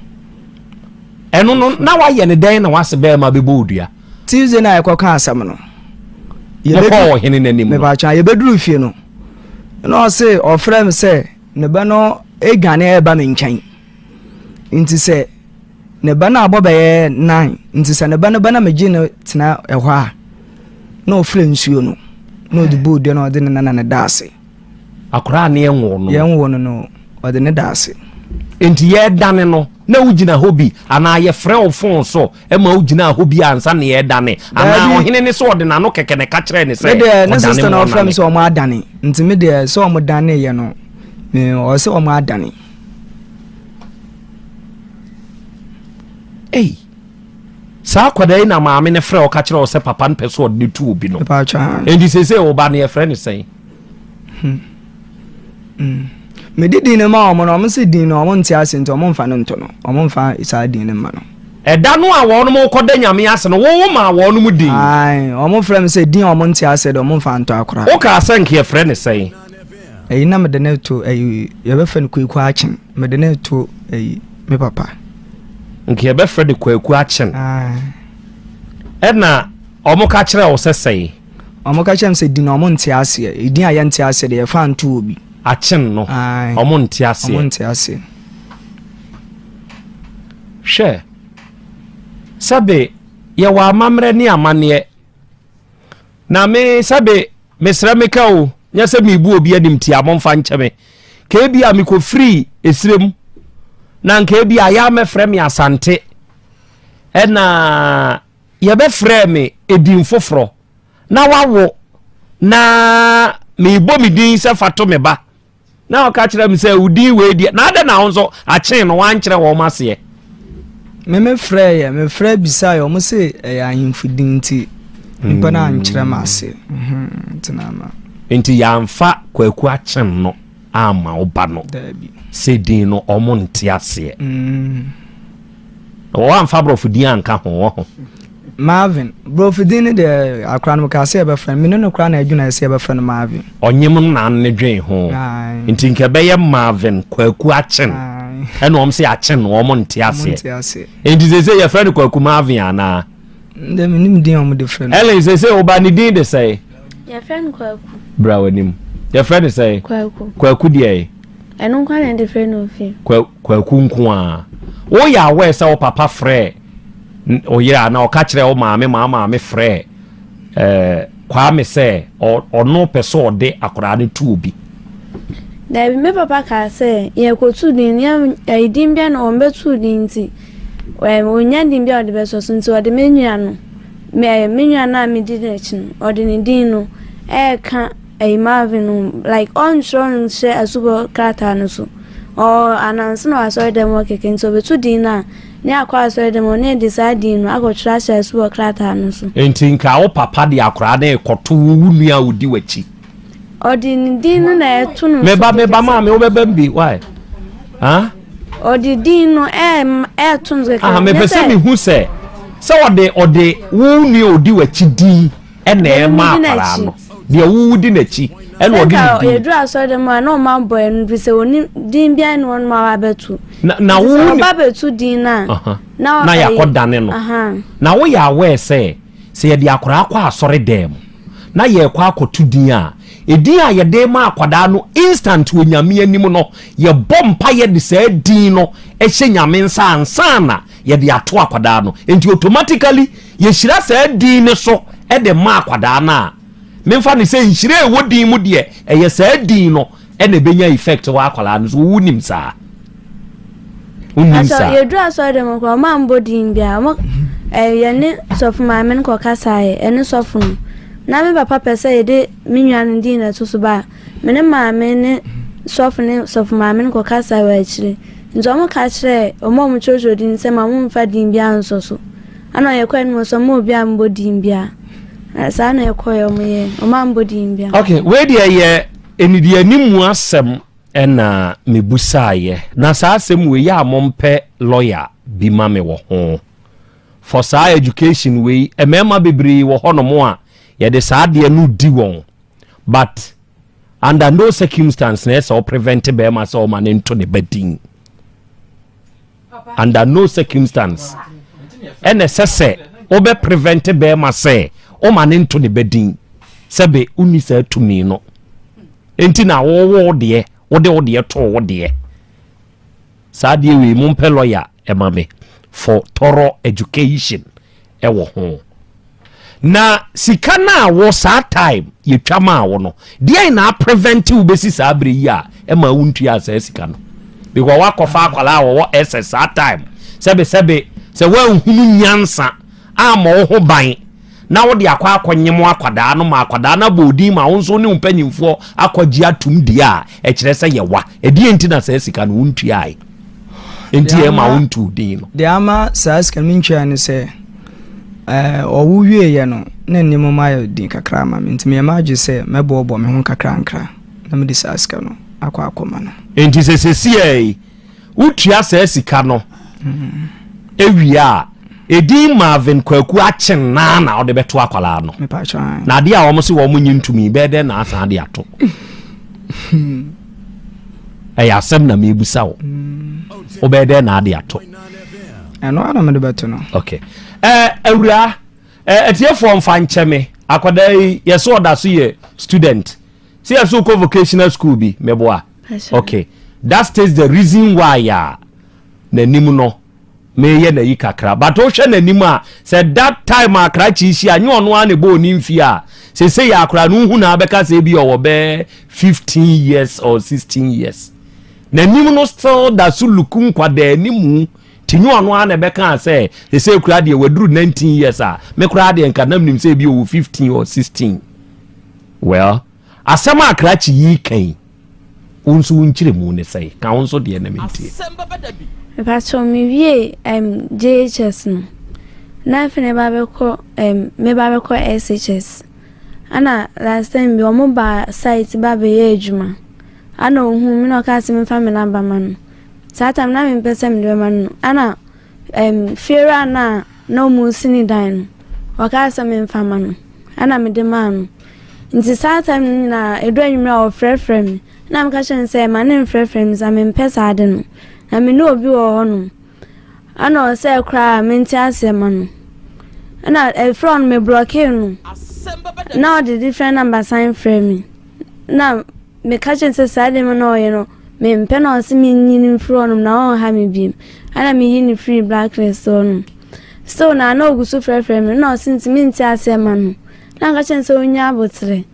Ɛno no, na wayɛ no dɛn na wase bɛrima bɛbɔ wo dua? Tuesday na yɛkɔka asɛm no. Mokɔɔ ɔhene no anim no. Mepatwa, yɛbɛduru fie no, na ɔse ɔfrɛ me sɛ ne ba no adwane ɛreba me nkyɛn. Nti sɛ ne ba no abɔ bɛyɛ nine nti sɛ ne ba no ba na megye no tena ɛhɔ a na ɔfrɛ nsuo no na ɔde bɔɔ dua na ɔde ne nana no da ase. Akwaraa ne yɛnwoo no. Yɛnwoo no no ɔde ne da ase. Nti yɛredane no na wogyina hɔ bi anaa yɛfrɛ wo fon so ma wogyina hɔ bi ansa na yɛredane anaa ɔhene ne sɛ ɔde n'ano kɛkɛ na ɛka kyerɛɛ ne sɛ ɔdane mu ɔnane. Ne sister na ɔfrɛ me sɛ ɔmo adane nti me deɛ sɛ ɔmo dane yɛ no me ɔsɛ ɔmo adane. Ei, saa akwadaa yi na maame no frɛ ɔka kyerɛ wo sɛ papa no pɛ sɛ ɔde no tu obi no. Enti seesei wo ba no yɛfrɛ no sɛn? Hmm. Hmm. Mede din no ma wɔn no, wɔn se din no wɔn nte ase nti wɔn mfa no nto no, wɔn mfa saa din no mma no. Ɛda no a wɔn kɔda nyame ase no, wo maa wɔn din. Ae, wɔn frɛ me sɛ din a wɔn nte ase de wɔn mfa nto akora. Wokaa sɛ nka yɛfrɛ no sɛn? Ɛyi na mede no to ɛyi yɛbɛfrɛ no Kwaku Akyen mede no to ɛyi me papa. Nka yɛbɛfrɛ no Kwaku Akyen. Ɛna wɔn ka kyerɛ wo sɛ sɛn? Wɔn ka kyerɛ me sɛ din no wɔn nte aseɛ edin a yɛnte aseɛ deɛ yɛfa nto obi. Akyen no wɔn nte aseɛ. Wɔn nte aseɛ. Hwɛ sɛbe yɛwɔ amammerɛ ne amanneɛ na me sɛbe Mesrɛ meka o, nyɛ sɛ merebu obi animtia, momfa nkyɛ me. Ka ebia mekɔfirii esrɛ mu, na nka ebia yɛ a mɛfrɛ me Asante, ɛna yɛbɛfrɛɛ me edin foforɔ, na wawo, na merebɔ me din sɛ fa to me ba. Na ɔka kyerɛ me sɛ, Wo din wei deɛ, na adɛn na wo nso akyee no woankyerɛ wɔn aseɛ? Me me frɛ yɛ, me frɛ bisa yɛ, wɔn se ɛyɛ ahemfo din nti, nipa no ankyerɛ me ase. Mhm, nti na ama. Nti yɛamfa Kwaku Akyem no amma wo ba no Daabi. sɛ din no wɔn nte aseɛ. Mm. Na wɔamfa aborɔfo din anka ho wɔ ho. Marvin. Borɔfo din no deɛ akora no mekaa sɛ yɛbɛfrɛ no. Me ne no koraa na adwene sɛ yɛbɛfrɛ no Marvin. Ɔnyem no na ne dwen ho. Nti nka ɛbɛyɛ Marvin Kwaku Akyen. Ɛna wɔn sɛ Akyen no wɔn nte aseɛ. Nti sese yɛfrɛ no Kwaku Marvin anaa? Ndɛ menim din a wɔde frɛ no. Ellen sese wo ba ne din de sɛn? Yɛfrɛ no Kwaku. Bra w'anim. Yɛfrɛ no sɛn? Kwaku. Kwaku deɛ? Ɛno nko ara na yɛde frɛ no ofie. Kwaku nko ara. Woyɛ aware sɛ wo papa frɛɛ wo yere anaa ɔka kyerɛɛ wo maame ma wo maame frɛɛ eh, Kwame sɛ ɔno pɛ sɛ ɔde akwadaa no to obi? Daabi, me papa kaa sɛ yɛkɔtu din, yɛ ɛyi din bia na wɔn bɛtu din nti, wɔnya din bia ɔde bɛsɔ so nti ɔde me nua no, me me nua no a medi n'akyi no, ɔde ne din no ɛreka ɛyi Marvin no like ɔntwerɛ nhyɛ asubɔ krataa no so. Ɔ ananse na wɔ asɔre dɛm hɔ kɛkɛ nti ɔbɛtu din no a ne akɔ asɔre dɛm hɔ ne yɛde saa din no akɔtwerɛ ahyɛ asubɔ krataa no so. Nti nka wo papa de akwadaa no rekɔto wo wo nua a ɔdi w'akyi. Ɔde ne din no na ɛto no so. Meba meba maame wobɛba mu bi why? Huh? Ɔde din no ɛɛto no so kɛkɛ. Aha mepɛ sɛ mehu sɛ sɛ ɔde ɔde wo nua a ɔdi w'akyi din ɛna ɛma akwadaa no deɛ wowu di n'akyi ɛna ɔde ne din. Yɛduru asɔre dɛm a na ɔma abɔ ɛno bi sɛ wɔni din biara ne wɔn ma wabɛto. Na na wo ɔba bɛto din na na na yɛakɔ dane no. Na woyɛ aware sɛ sɛ yɛde akwadaa kɔ asɔre dɛm na yɛrekɔ akɔto din a edin a yɛde ma akwadaa no instant wɔ nyame anim no yɛbɔ mpa yɛde saa din no ɛhyɛ nyame nsa ansa na yɛde ato akwadaa no nti automatically yɛhyira saa din no so de ma akwadaa no a, memfa no sɛ nhyira a ɛwɔ din mu deɛ, ɛyɛ saa din no ɛna ɛbɛnya effect wɔ akwadaa no so. Wonim saa? Wonim saa? Yɛduru asɔre dɛm koraa, ɔma mbɔ din biara. Ɔmo yɛne sɔfo maame no kɔ kasaeɛ, ɛne sɔfo no. Na me papa pɛ sɛ yɛde me nua no din na ɛto so ba a, me ne maame ne sɔfo ne sɔfo maame no kɔ kasaeɛ wɔ akyire. Nti ɔmo ka kyerɛɛ ɔmo a ɔmo kyerɛkyerɛ din sɛ ma ɔmo mfa din biara nsɔ so. Ɛna yɛkɔɛ no sɛ ɔmo obi ambɔ din bia. Saa na yɛkɔɛ ɔmo yɛ ɔmo ambɔ din bia. Okay, wei deɛ yɛ anidianimu asɛm ɛna mebusaeɛ na saa asɛm wei yɛ a mompɛ lawyer bi ma me wɔ ho for saa education wei mmarima bebree wɔ hɔnom a yɛde saa adeɛ no di wɔn but under no circumstance na ɛsɛ wo prevent bɛrima sɛ ɔma ne nto ne ba din. Under no circumstance ɛna ɛsɛ sɛ wobɛ prevent bɛrima sɛ ɔma ne nto ne ba din sɛbe wonni saa tumi no nti na wɔwɔ wo deɛ wode wo deɛ too wo deɛ saa deɛ wei mompɛ lawyer ɛma me for thorough education ɛwɔ ho. Na sika no a wo saa time yɛtwa maa wo no, deɛn na aprevent wo bɛsi saa berɛ yi a ɛma wo ntuaa saa sika no? Because woakɔfa akwadaa a wɔwɔ SS saa time, sɛbesɛbe sɛ woanhunu nyansa ammɔ wo ho ban na wode akɔ akɔnyem akwadaa no ma akwadaa no abɔ odin ma wo nso ne wo mpanyimfoɔ akɔgye atum deɛ a, ɛkyerɛ sɛ yɛwa. Ɛdeɛn nti na saa sika no wontuae? Nti ɛma wontuu din no. Deɛ ama saa sika no mentwae ne sɛ, Ɔwo wieeɛ no, na nneɛma mu ayɛ den kakra ama me, nti meyɛɛ m'adwene sɛ mɛboaboa me ho nkakrankra na mede saa sika no akɔ akɔma no. Enti sɛ seesei wotua saa sika no wie a, edin Marvin Kwaku Akyen no ara na wode bɛto akwadaa no. Na adeɛ a wɔn se wɔn nye ntumi bɛyɛ dɛn na asan de ato? Ɛyɛ asɛm na mebusa wo. Wobɛyɛ dɛn na ade ato? Ɛno ara na mede bɛto no. Okay. Eh, awura, eh, atiefoɔ mfa nkyɛ me. Akwadaa yi, yɛsɛ ɔda so yɛ student. Sɛ yɛsɛ wokɔ vocational school bi, meboa. Okay. That states the reason why a n'anim no meyɛ n'ayi kakra. But wohwɛ n'anim a, sɛ that time a krakye hyia, nyɛ ɔno ara na ɛbɔɔ ne mfie a, sese yɛ akora no wohu na abɛka sɛ ebi ɔwɔ bɛɛ 15 years or 16 years. N'anim no still da so look nkwadaa animu nti nyɛ ɔno ara na ɛbɛkaa sɛ sesei koraa deɛ waduru 19 years a me koraa deɛ nka na menim sɛ ebi ɔwɔ 15 or 16. Well, asɛm a krakye yi ka yi, wo nso wo nkyerɛmu ne sɛe? Ka wo nso deɛ na mentie. Mepakyɛw mewiee um, JHS no, na afei na meba bɛkɔ um, meba bɛkɔ SHS. Ɛna last time bi wɔn ba site ba bɛyɛ adwuma. Ana ohuu me na ɔkaa sɛ memfa me namba ma no. Saa tam na mempɛ sɛ mede bɛma no. Ana um, fiewura no a na ɔmo si ne dan no. Ɔkaa sɛ memfa ma no. Ɛna mede maa no. Nti saa time no nyinaa ɛdu anwummerɛ a ɔfrɛfrɛ me. Ɛna meka kyerɛ no sɛ ma ne mfrɛfrɛ me saa mempɛ saa ade no. Na me ne obi wɔ hɔnom. Ɛna ɔsɛe koraa a mente aseɛ ma no. Ɛna ɛfrɛ no me blɔkee no. Na ɔde different number san frɛ me. Na meka kyerɛ no sɛ saa deɛ na ɔyɛ no mempɛ na ɔse menyi no mfiri hɔnom na ɔnha me biom. Ɛna meyi no firi blacklist hɔnom. Still na na ɔgu so frɛfrɛ me na ɔse nti mente aseɛ ma no. Na meka kyerɛ no sɛ ɔnya aboterɛ.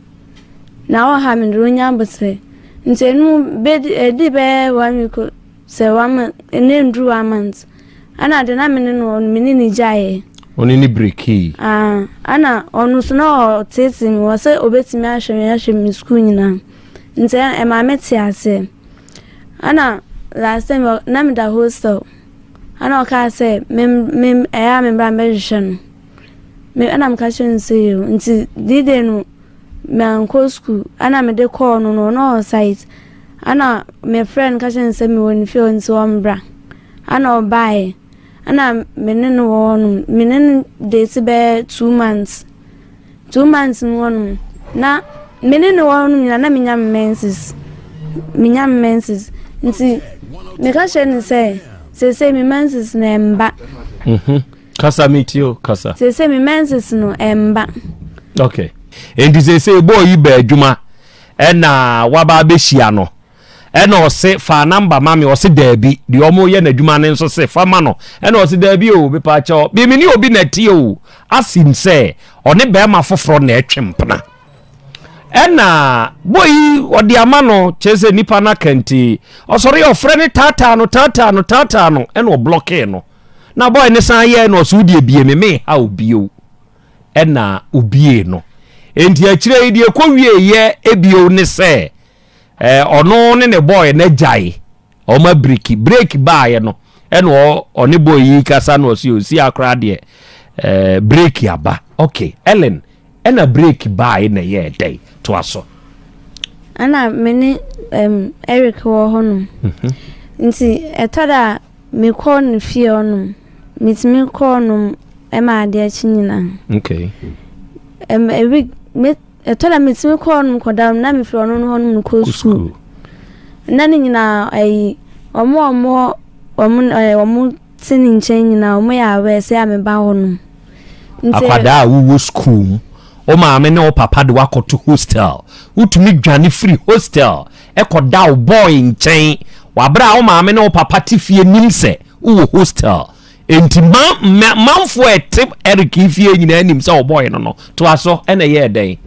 Na ɔha me de ɔnya aboterɛ. Nti ɛno bɛdi ɛdi bɛyɛ one week Sɛ one month, ɛnna nduru one month. Ɛna de na me ne no me ne no gyaeɛ. Ɔne ne brekii. Ah, ɛna ɔno nso na ɔteetee me wɔ sɛ obetumi ahwɛ me ahwɛ me sukuu nyinaa. Nti ɛmaa me te aseɛ. Ɛna last time na meda hostel. Ɛna ɔkaa sɛ me me ɛyɛ a me bra mbɛhwehwɛ no. Me ɛna meka kyerɛ no sɛ yoo. Nti D-day no Mankɔ sukuu ɛna mede kɔɔ no no na ɔwɔ site ɛna me frɛ no ka kyerɛ no sɛ mewɔ ne fie hɔ nti ɔmbra ɛna ɔbaeɛ ɛna me ne no wɔ hɔnom me ne no date bɛyɛ 2 months, 2 months mu hɔnom na me ne no wɔ hɔnom nyinaa na menya me menses, menya me menses nti meka kyerɛ no sɛ seesei me menses na ɛmba. Kasa mi tie o, kasa. Seesei me menses no ɛmba. Okay. Enti seesei bɔɔ yi ba adwuma ɛna waba abɛhyia no ɛna ɔse fa number ma me, ɔse daabi. Deɛ ɔmo yɛ n'adwuma no nso se fa ma no, ɛna ɔse daabi o, mepaakyɛw bi me ne obi na ɛte o, asim sɛ ɔne bɛrima foforɔ na ɛtwe mpena. Ɛna boy yi ɔde ama no kyerɛ sɛ nipa no aka nti ɔsɔre ɔfrɛ ne taataa no taataa no taataa no ɛna ɔblɔkee no. Na boy ne san yɛɛ no ɔso wodeɛ bie me me ha obio ɛna obie no. Enti akyire yi deɛ ɛkɔ wie yɛ ebio ne sɛ ɔno ne ne boy no agyae ɔma break break baeɛ no ɛna ɔne boy yi kasa no ɔsi osi akora deɛ break aba. Okay, Ellen, ɛna break baeɛ na ɛyɛ ɛdɛn toa so? Ɛna me ne Eric wɔ hɔnom. Nti ɛtɔ da a mekɔ ne fie hɔnom, metumi kɔ hɔnom ma adeɛ kye nyinaa. A week me ɛtɔ da metumi kɔ hɔnom kɔda na mefiri ɔno no hɔnom kɔ sukuu. Na ne nyinaa ɛyi ɔmo a ɔmo ɔmo ɛɛ ɔmo te ne nkyɛn nyinaa ɔmo yɛ aware sɛ a meba hɔnom. Nti akwadaa a wowɔ sukuu mu, wo maame ne wo papa de wakɔto hostel, wotumi dwane firi hostel ɛkɔda wo boy nkyɛn wabere a wo maame ne wo papa te fie nim sɛ wowɔ hostel. Enti ma ma manfoɔ a ɛte Eric fie nyinaa nim sɛ wo boy no toa so, ɛna ɛyɛɛ dɛn?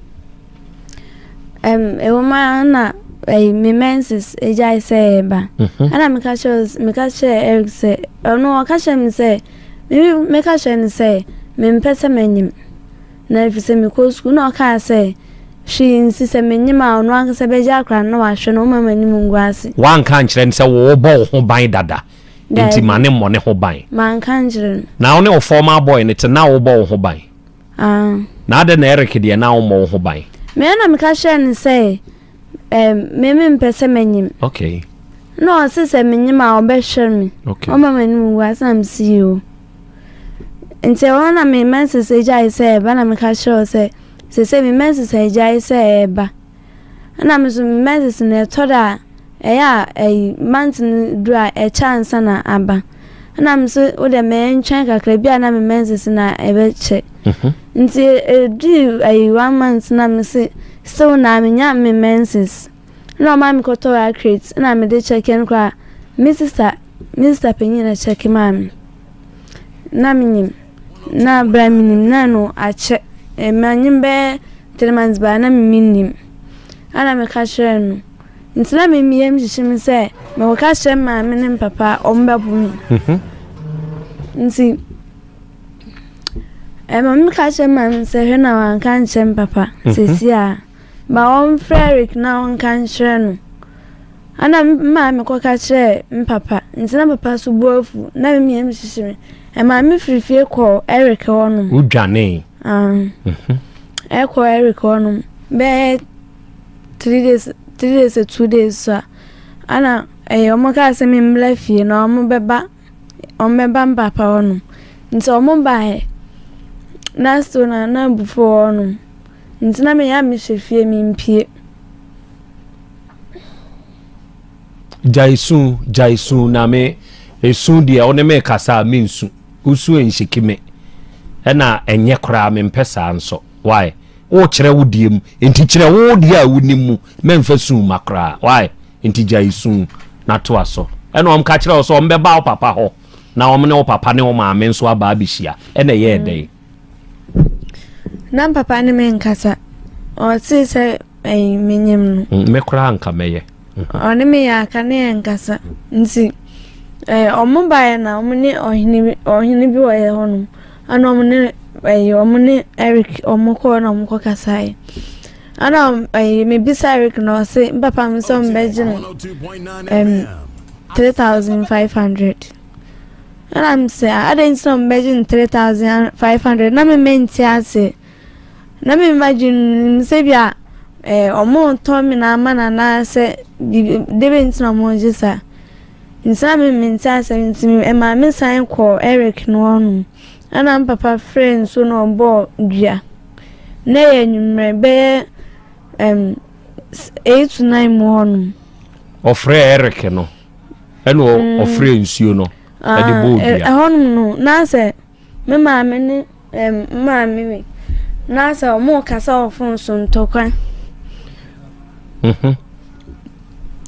Ɛwɔ mu a na ɛyi me menses agyae sɛ ɛba. Ɛna meka kyerɛ Eric sɛ ɔno ɔka kyerɛ me sɛ me meka kyerɛ no sɛ mempɛ sɛ manyim na ɛfiri sɛ mekɔ sukuu, na ɔkaa sɛ hwee nsi sɛ menyim a ɔno ankasa bɛgye akora no na wahwɛ no ɔma m'anim ngu ase. Woanka ankyerɛ no sɛ wobɔ wo ho ban dada nti ma ne mmɔ ne ho ban? Manka ankyerɛ no. Na wo ne wo former boy no te na wobɔ wo ho ban? Ah. Na adɛn na Eric deɛ na wommɔ wo ho ban? Me na meka kyerɛ no sɛ me mempɛ sɛ manyim. Na ɔse sɛ menyim a ɔbɛhwɛ me. Ɔma m'anim ngu ase na mese yoo. Nti ɛhɔ na me menses agyae sɛ ɛba na meka kyerɛ wo sɛ sese me menses agyae sɛ ɛba. Ɛna me so me menses no ɛtɔ da a ɛyɛ a ɛyi month no duru a ɛkyɛ ansa na aba. Ɛna me so wo deɛ mɛntwɛn kakra bi a na me menses na ɛbɛkyɛ. Nti ɛduru ɛyi one month na me se still na menya me menses. Na ɔma me kɔtɔ accurate na mede kyɛkɛ no koraa me sister panyin na kyɛkɛ maa me. Na menyim na bra menim na no akyɛ manyim bɛyɛ 3 months baa na mennim. Ɛna meka kyerɛɛ no nti na me yam hyehye me sɛ mekɔka kyerɛ maame ne me papa a ɔmo bɛbo me. Nti ɛma meka kyerɛ maame sɛ hwɛ na wanka nkyerɛ me papa seesei a ma ɔmfrɛ Eric na ɔnka nkyerɛ no. Ɛna me maame kɔka kyerɛɛ me papa nti na papa so bo afu na me yam hyehye me. Ɛma me firi fie kɔɔ Eric hɔnom. Wodwanee? Ah. Ɛkɔ Eric hɔnom bɛyɛ 3 days, 3 days, 2 days so a ɛna ɛyɛ ɔmo kaa sɛ membra fie na ɔmo bɛba me papa hɔnom. Nti ɔmo baeɛ. Na still na na abufuo wɔ hɔnom. Nti na meyɛ a mehyɛ fie mempue. Gyae su, gyae su na me esu deɛ wo ne me kasa a mensu. Wosu nhyeki me. Ɛna ɛnyɛ koraa mempɛ saa nso. Why? Wokyerɛ wo deɛ mu. Nti kyerɛ wo deɛ a wonim mu. Mɛmfa su ma koraa. Why? Nti gyae su na toa so. Ɛna wɔn ka kyerɛ wo sɛ wɔn bɛba wo papa hɔ na wɔn ne wo papa ne wo maame nso aba abɛhyia. Ɛna ɛyɛɛ dɛn? Na papa ne me nkasa. Ɔtee sɛ ɛyi menyim no. Mm, me koraa nka mɛyɛ. Ɔne me yɛ aka ne yɛ nkasa. Nti ɛɛ ɔmo baeɛ na ɔmo ne ɔhene bi ɔhene bi wɔ yɛ hɔnom. Ɛna ɔmo ne ɛyi ɔmo ne Eric ɔmo kɔɔ na ɔmo kɔ kasaeɛ. Ɛna ɛyi mebisa Eric na ɔse mpapa me sɛ ɔmo bɛgye no ɛm 3500. Ɛna mese adɛn nti na ɔmo bɛgye no 3500 na me mente aseɛ. Na me imagine nim sɛ bi a ɛɛ ɔmo retɔn me na ama no anaasɛ biribi de bɛ nti na ɔmo regye saa. Nti na me mente aseɛ nti ɛmaa me san kɔɔ Eric no hɔnom. Ɛna me papa frɛɛ nsuo na ɔbɔɔ dua. Na ɛyɛ anwummerɛ bɛyɛ ɛm 8 to 9 mu hɔnom. Ɔfrɛɛ Eric no ɛna ɔfrɛɛ nsuo no ɛde bɔɔ dua. Ɛhɔnom no na sɛ me maame ne ɛm me maame wei na sɛ ɔmo kasa wɔ phone so ntɔkwa.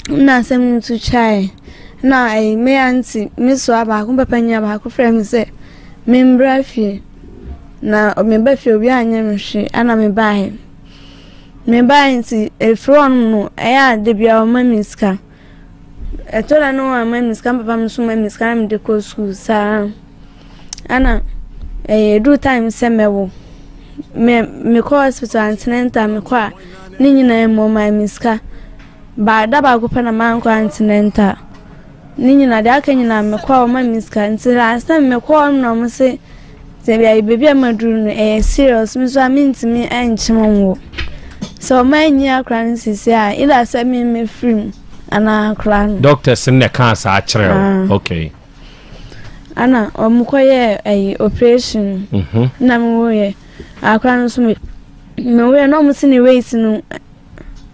Na asɛm no to twae. Na ɛyi me aunty me soa baako papa nua baako frɛ me sɛ membra fie. Na meba fie obi anyɛ me hwee ɛna mebaeɛ. Mebaeɛ nti efiri hɔnom no ɛyɛ a da biara ɔma me sika. Ɛtɔ da no wamma me sika, me papa nso ma me sika na mede kɔ sukuu saa. Ɛna ɛyɛ eduru time sɛ mɛwo. Me mekɔ hospital antenatal mekɔ a ne nyinaa mu ɔmaa me sika. Ba da baako pɛ na mankɔ antenatal. Ne nyinaa deɛ aka nyinaa mekɔ a ɔma me sika nti last time mekɔ hɔ na ɔmo se sɛ baabi a maduru no ɛyɛ serious me nso a mentumi nkyem nwo. Sɛ ɔmo anyi akora no sisi a either sɛ me mefiri mu anaa akora no. Doctors no na ɛkaa saa kyerɛ wo? Okay. Ana ɔmo kɔyɛɛ ɛyi operation na mewoeɛ. Akora no nso me mewoeɛ na ɔmo se ne weight no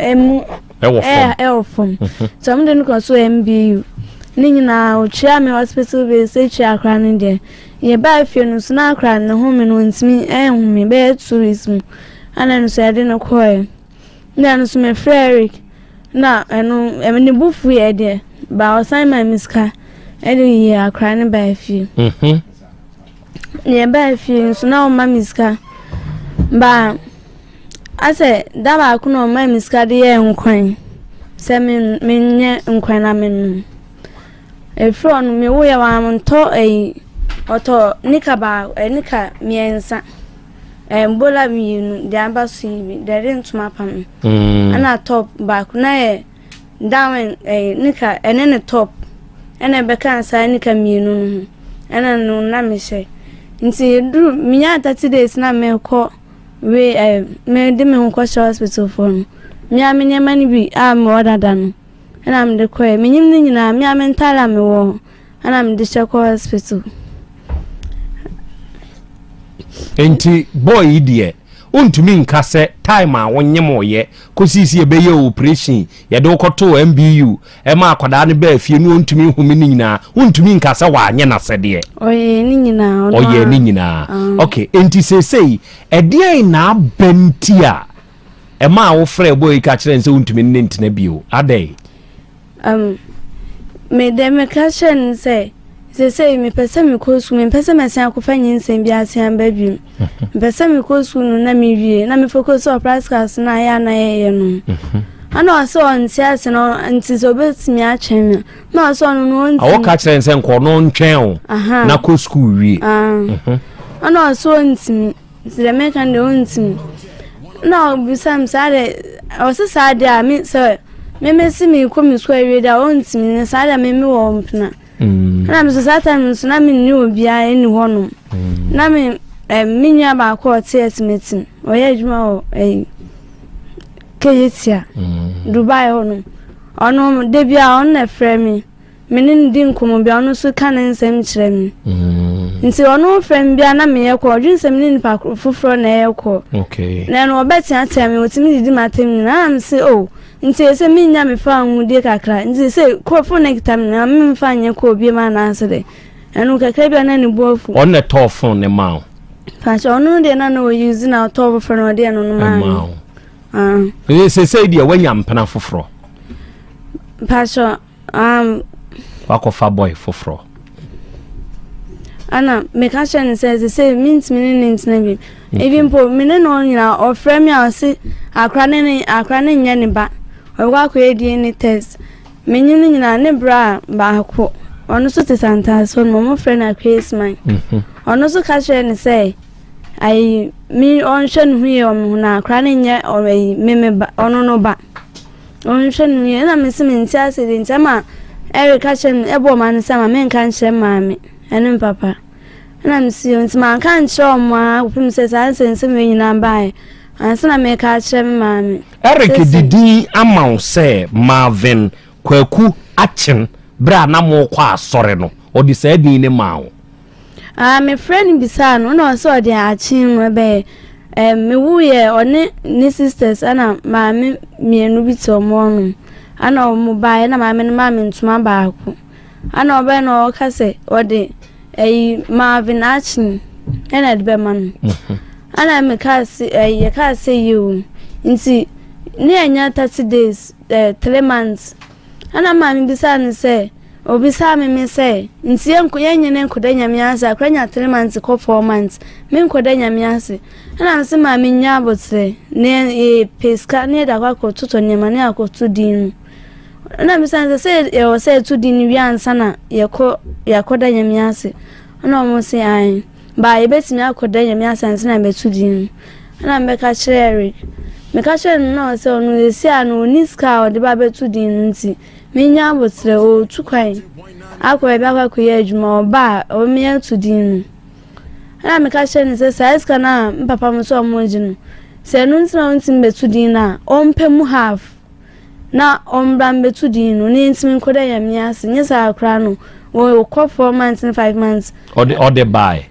emu ɛwɔ fam ɛwɔ fam. Nti ɔmo de no kɔ so MBU. Ne nyinaa otua me hospital bill sɛ tua akora no deɛ. Yɛbaa fie no nso na akora no ne home no ntumi ɛnhome bɛyɛ 2 weeks mu. Ɛna ɛno nso yɛde no kɔɛ. Na ɛno nso mefrɛ Eric na ɛno ɛno ne bo fuiɛ deɛ ba ɔsan maa me sika ɛde yii akora no baa fie. Na yɛbaa fie nso na ɔma me sika ba asɛ da baako na ɔma me sika de yɛɛ nkwan sɛ me menyɛ nkwan na menom. Efiri hɔ no mewoeɛ wantɔ ɛyi ɔtɔ nika baako ɛ nika mmiɛnsa ɛɛ bola mmienu deɛ aba so yi bi deɛ ɛde ntoma pam ɛna top baako na yɛ down ɛyi nika ɛne ne top ɛna ɛbɛka saa nika mmienu no ho ɛna no na mehyɛ. Nti eduru menyaa 30 days na mekɔ wei ɛɛ mede me ho kɔhyɛ hospital foɔ no mmea me nneɛma no bi a mewɔ dada no ɛna mede kɔɛ menyim ne nyinaa mmea me ntaare a mewɔ ɛna mede hyɛ kɔ hospital. Nti boy yi deɛ wontumi nka sɛ time a wonyem woyɛ kɔsii sɛ yɛbɛyɛ operation yɛde wokɔtoo MBU ɛma akwadaa no baa fie no ɔntumi nhome no nyinaa wontumi nka sɛ waanyɛ n'asɛdeɛ. Ɔyɛ ne nyinaa ɔno ɔyɛ a- ne nyinaa. Ah. Okay, enti seesei ɛdeɛn na aba nti a ɛma a wofrɛ boy yi ka kyerɛ n sɛ wontumi ne ntena bio adɛn? Me de meka kyerɛ no sɛ sesei mepɛ sɛ mekɔ sukuu, mempɛ sɛ mɛsan akɔfa nyinsɛn bi ase aba bio. Mepɛ sɛ mekɔ sukuu no na mewie na me focus wɔ practicals no a ɛyɛ a na yɛyɛ no. Ɛna ɔsɛ ɔnte ase no nti sɛ obɛtumi atwɛn me na ɔsɛ ɔno no a ɔntumi. Woka kyerɛ n sɛ nkɔ no ntwɛn wo na kɔ sukuu wie. Ɛna ɔsɛ ɔntumi nti deɛ meka no deɛ ɔntumi na ɔbisa me saa deɛ ɔsɛ saa deɛ a me sɛ meme se mekɔ me sukuu awie deɛ a ɔntumi ne saa deɛ meme wɔ mpena. Ɛna me so saa time nso na menni obiara ɛni hɔnom na me me nua baako a ɔte Atimatim ɔyɛ adwuma wɔ ɛyi Kejetia Dubai hɔnom ɔno da bi a ɔno na ɛfrɛ me me ne no di nkɔmmɔ bi a ɔno nso ka ne nsɛm kyerɛ me. Nti ɔno frɛ me biara na meyɛ kɔ, ɔdwene sɛ me ne nipa foforɔ na ɛyɛ kɔ. Okay. Na ɛno ɔbɛteatea me, ɔtumi didi m'atɛm nyinaa. Na mese oh, nti ɛsɛ menya me fa ahodie kakra. Nti sɛ kɔ phone no kita me na memfa nyɛ kɔ biom anaasɛ dɛ. Ɛno kakra bi a na ne bo afu. Ɔno na ɛtɔɔ phone no maa wo? Pakyɛ ɔno no deɛ na na ɔyi zi na ɔtɔɔ foforɔ na ɔde ɛno no maa me. Ɛmaa wo. Ah. Sesei deɛ woanya mpena foforɔ? Pakyɛ um. Wakɔfa boy foforɔ. Ana meka kyerɛ no sɛ sesei mentumi ne ne ntena bi. Ebi mpo me ne no nyinaa ɔfrɛ me a ɔse akora ne ne akora ne nyɛ ne ba. Ɔbɛkɔ akɔyɛ DNA test. Menye no nyinaa ne bra baako, ɔno nso te Santase hɔ nom, wɔfrɛ no Akua Isman. Ɔno nso ka kyerɛɛ no sɛ, ayi, me ɔnhwɛ ne ho yie wɔ me ho na akora no nyɛ ayi, me me ba, ɔno no ba. Ɔnhwɛ ne ho yie. Ɛna mese mente ase deɛ nti ama Eric ka kyerɛ me, ɛbɔɔ m'ano sɛ ma menka nkyerɛ maame ɛne me papa. Ɛna mese yoo, nti manka ankyerɛ wɔn ara kɔpem sɛ saa nsɛnsɛm wei nyinaa baeɛ ansa na meka akyerɛ me maame. Eric de din ama wo sɛ Marvin Kwaku Akyen berɛ a na morekɔ asɔre no, ɔde saa din no maa wo? Ah, mefrɛ no bisaa no, na ɔsɛ ɔde Akyen no ɛbɛyɛ. Eh, mewuiɛ ɔne ne sisters ɛna maame mmienu bi te wɔn hɔnom. Ɛna wɔn baeɛ na maame no maa me ntoma baako. Ɛna ɔbɛn na ɔka sɛ ɔde ɛyi Marvin Akyen ɛna ɛde bɛma no. Mhm. Ɛna meka se ɛyi yɛka sɛ yie o. Nti ne yɛnya 30 days ɛɛ 3 months. Ɛna maame bisaa no sɛ obisaa me me sɛ nti yɛnkɔ yɛnyɛ ne nkɔda nyame ase akora nya 3 months kɔ 4 months me nkɔda nyame ase. Ɛna me sɛ maame nya abotrɛ ne yɛpɛ sika ne yɛde akɔ akɔtotɔ nneɛma ne akɔto din no. Nna mibisa no sɛ, sɛ yɛwɔ sɛ yɛto din no wie ansa na yɛkɔ yɛakɔda Nyame ase? Nna ɔmo se ae, ba yɛbɛtumi akɔda Nyame ase ansa na yɛbɛto din no. Nna mebɛka kyerɛɛ Eric. Meka kyerɛɛ no na ɔse ɔno seesei a no onni sika a ɔde ba abɛto din no ntsi menya aboterɛ, ɔretu kwan akɔ baabi akɔ akɔyɛ adwuma, ɔba a ɔbɛma yɛato din no. Nna meka kyerɛɛ no sɛ saa sika no a me papa mo se ɔmo regye no, sɛ ɛno ntsi na ɔnntumi mbɛto din no a, ɔmpɛ mu half. na ɔmbra mbɛto din no na yɛntumi nkɔda Nyame ase nyɛ saa koraa no wɔkɔ four months ne five months. Ɔde ɔde bae.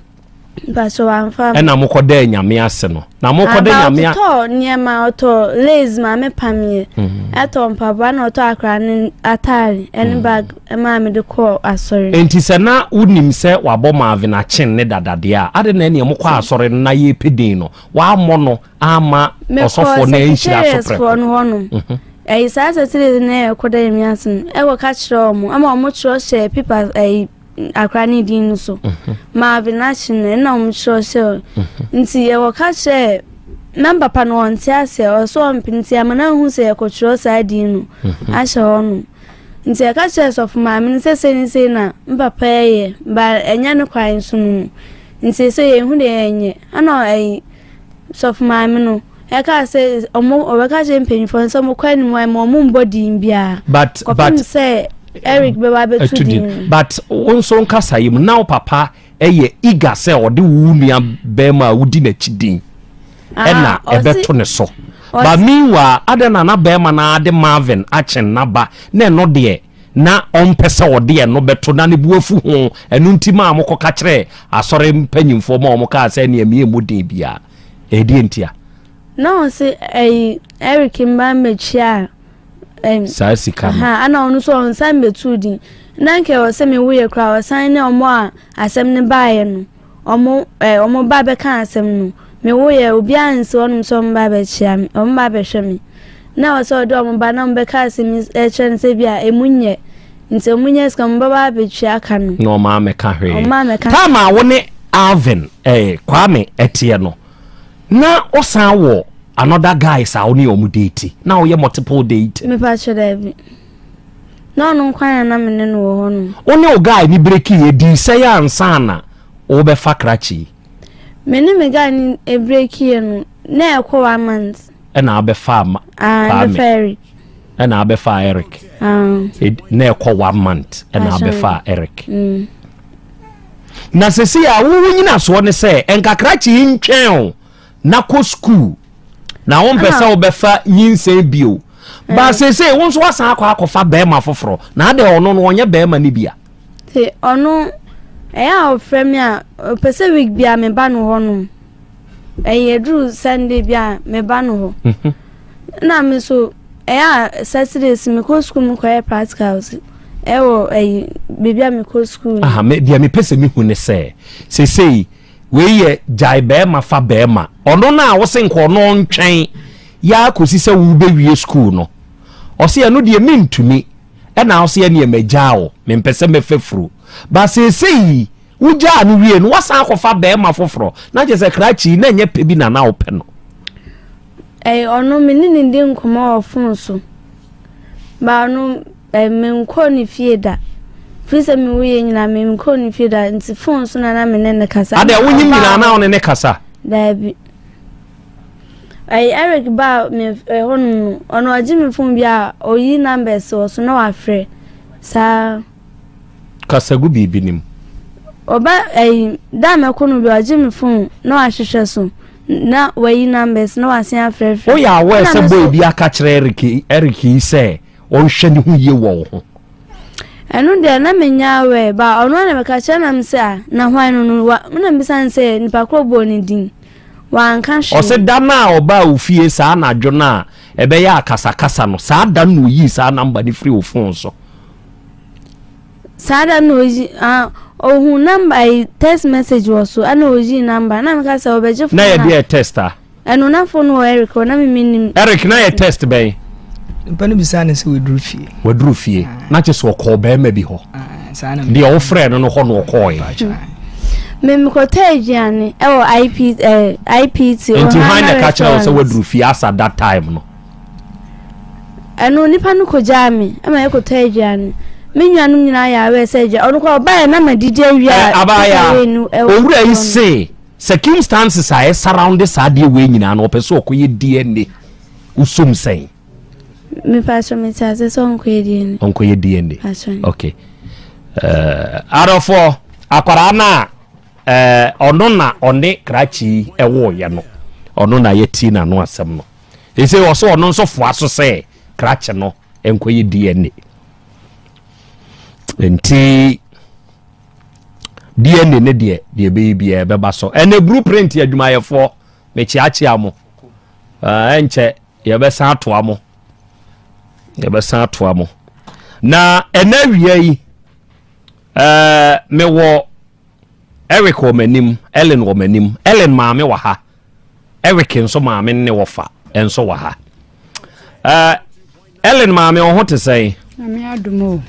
Mpatsɔ wamfa. Ɛna mokɔdaa Nyame ase no na mokɔda Nyame ase. Ɔtotɔɔ nneɛma ɔtɔ lace maame pameɛ mhm. ɛtɔ mpaboa na ɔtɔ akora ne ataare ɛne mhm. bag ɛmaa me de kɔɔ asɔre. Nti sɛ na wonim sɛ wabɔ Marvin akyen ne dadadeɛ a ade na ɛneɛ mokɔ asɔre no na yɛpɛ din no wammɔ no amma ɔsɔfoɔ no anhyira so prɛko. no hɔnom. Mhm. Ɛyi saa sɛtiri na ɛkɔ da yɛn ase no ɛwɔ ka kyerɛ wɔn ama wɔn kyerɛ hyɛ pipa ɛyi akora ne din no so. Mhm. Marvin akyi no ɛna wɔn kyerɛ hyɛ mhm. nti yɛwɔ ka kyerɛ na papa no ɔnte aseɛ ɔsɛ ɔmpe nti ama no ahu sɛ yɛkɔtwerɛ saa din no ahyɛ hɔnom nti yɛka kyerɛ sɔfo maame no sɛ sei ne sei na mpapa yɛ ba ɛnyɛ ne kwan so no mu nti sɛ yɛhu deɛ yɛnyɛ ɛna ɛyi Sɔfo maame no ɛkaa sɛ ɔmo ɔbɛka kyerɛ mpanyinfoɔ no sɛ ɔmo kɔ anim a ma ɔmo mbɔ din biara. But but kɔpem sɛ Eric bɛba abɛto din no. But wo nso nkasa yi mu na wo papa ɛyɛ eager sɛ ɔde wo nua bɛrima a wodi n'akyi din ɛna ah, ɛbɛto ne so. But meanwhile adɛn na na bɛrima no ade Marvin akyen n'aba na ɛno deɛ na ɔmpɛ sɛ ɔde ɛno bɛto na ne bo afu ho, ɛno nti maa mokɔka kyerɛɛ asɔre mpanyimfoɔ ma wɔkaa sɛ ɛneɛ me yɛmmɔ din biara. Ɛyɛ deɛ ntia? Na ɔse ɛyi Eric mma mmɛtua ɛm. Saa sika no. Aha, ana ɔno nso ɔnsan mmɛtuu din. Na nka ɛwɔ sɛ mewuiɛ koraa ɔsan ne ɔmo a asɛm no baeɛ no. Ɔmo ɛ ɔmo ba bɛkaa asɛm no, me wo yɛ obiara nsi hɔnom sɛ ɔmo ba abɛkyea me, ɔmo ba abɛhwɛ me. Na ɛwɔ sɛ ɔde ɔmo ba na ɔmo bɛka asɛm yi kyerɛ no sɛ ebia emu nyɛ, nti ɔmo nya sika ɔmo bɛba abɛtua ka no. Na ɔmo ammɛka hwee. Ɔmo ammɛka Time a wo ne Alvin eh, Kwame teɛ no, na wosan wɔ another guys a wo ne ɔmo date? Na woyɛ multiple dating? Mepakyɛ daabi. Na ɔno nko ara na na me ne no wɔ hɔ nom. Wo ne wo guy no breaki yɛ dii sɛn ansa na wobɛfa krakye yi? Me ne me guy no breaki yɛ no, na ɛkɔ one month. Ɛna abɛfaa ma Ah, Kwame. ɛbɛfa Eric. Ɛna abɛfaa Eric. Ah. Na ɛkɔ one month ɛna Ahyɛ. abɛfaa Eric. Mm. Na sɛsi a wo wo nyinasoɔ ne sɛ nka krakye yi ntwɛn o na kɔ sukuu na wompɛ sɛ wobɛfa nyinsɛn bio ba eh. seesei wo nso wasan akɔ akɔfa bɛrima foforɔ na adɛ ɔno no ɔnyɛ bɛrima no bi a te ɔno Ɛyɛ a ɔfrɛ me a, ɔpɛ sɛ week biara meba no hɔnom. Ɛyɛ duru Sunday bi a meba no hɔ. Mhm. Na me nso ɛyɛ a Saturdays mekɔ sukuu mekɔyɛ practicals ɛwɔ ɛyi baabi a mekɔ sukuu. Aha, me deɛ mepɛ sɛ mehu ne sɛ seesei wei yɛ gyae bɛrima fa bɛrima ɔno no a wose nka ɔno ntwɛn yɛ akɔsi sɛ wobɛwie sukuu no ɔse ɛno deɛ mentumi ɛna ɔse ɛneɛ magyaa wo mempɛ sɛ mɛfa furu ba seesei Wogyaa no wiei no, woasan akɔfa barima foforɔ. Na kyerɛ sɛ krakye yi, na ɛnyɛ pɛ bi na na wopɛ no. Ɛyɛ ɔno, me ne no di nkɔmmɔ wɔ fon so. Ba ɔno, ɛ, menkɔɔ ne fie da. Firi sɛ mewuiɛ nyinaa, menkɔɔ ne fie da. Nti fon so na na me ne no kasa. Adɛn, wonyim nyinaa na wo ne no kasa? Daabi. Ɛyɛ Eric baa me hɔnom no, ɔno ɔgye me fon bi a, ɔyi numbers wɔ so na wafrɛ. Saa. Kasa gu biribi no mu. Ɔba ɛyi da a mɛkɔ no bi ɔgye me phone na wahwehwɛ so na wayi numbers na wasen afrɛfrɛ. Woyɛ aware sɛ boy bi aka kyerɛ Eric Eric yi sɛ ɔnhwɛ ne ho yie wɔ wo ho? Ɛno deɛ na menyɛ aware ba ɔno na mɛka kyerɛ na me sɛ ah na hwan no no wa na mebisa no sɛ nipa korɔ bɔɔ ne din wanka hwee. Ɔse da no a ɔbaa wo fie saa anadwo no a ɛbɛyɛ akasakasa no saa da no na oyii saa number no firii wo phone so. Saa da no na oyi ah ohun number ayi text message wɔ so ɛna oyii number na meka sɛ ɔbɛgye phone na yɛ deɛ text a. Ɛno na phone wɔ Eric hɔ na me menim. Eric na yɛ text bɛn. Nipa no bisaa no sɛ waduru fie. Waduru fie na kyɛ sɛ ɔkɔɔ bɛrima bi hɔ. Deɛ wofrɛ no no hɔ na ɔkɔɔɛ. Me mekɔtɔ aduane ɛwɔ IP eh, IPT. Nti hwan na ɛka kyerɛ wo sɛ waduru fie asa that time no? Ɛno nipa no kɔgyaa me ma yɛkɔtɔ aduane. Me nuanom nyinaa yɛ aware sɛ agya ɔno kɔ ɔbaeɛ na madidi awie a Abaayaa, owura yi se circumstances a ɛsurround saa adeɛ wei nyinaa no ɔpɛ sɛ ɔkɔyɛ DNA. Wosom sɛn? Mepakyɛ mete ase sɛ ɔnkɔyɛ DNA. Ɔnkɔyɛ DNA. Okay. Uh, adɔfoɔ, akwadaa no a uh, ɔno na ɔne krakye yi ɛwooyɛ no, ɔno na yɛtie n'ano asɛm no. Seesei ɔsɛ ɔno nso foa so sɛ krakye no nkɔyɛ DNA. Nti DNA ne deɛ deɛ ɛbɛyɛ biara ɛbɛba so. Ɛnɛ blueprint adwumayɛfoɔ mekyeakyea mo. Ɛnkyɛ yɛbɛsan atoa mo. Yɛbɛsan atoa mo. Na ɛnɛ awia yi mewɔ Eric wɔ m'anim, Ellen wɔ m'anim. Ellen maame wɔ ha. Eric nso maame ne wɔfa nso wɔ ha. Uh, Ellen maame wo ho te sɛn? Nyame adom o.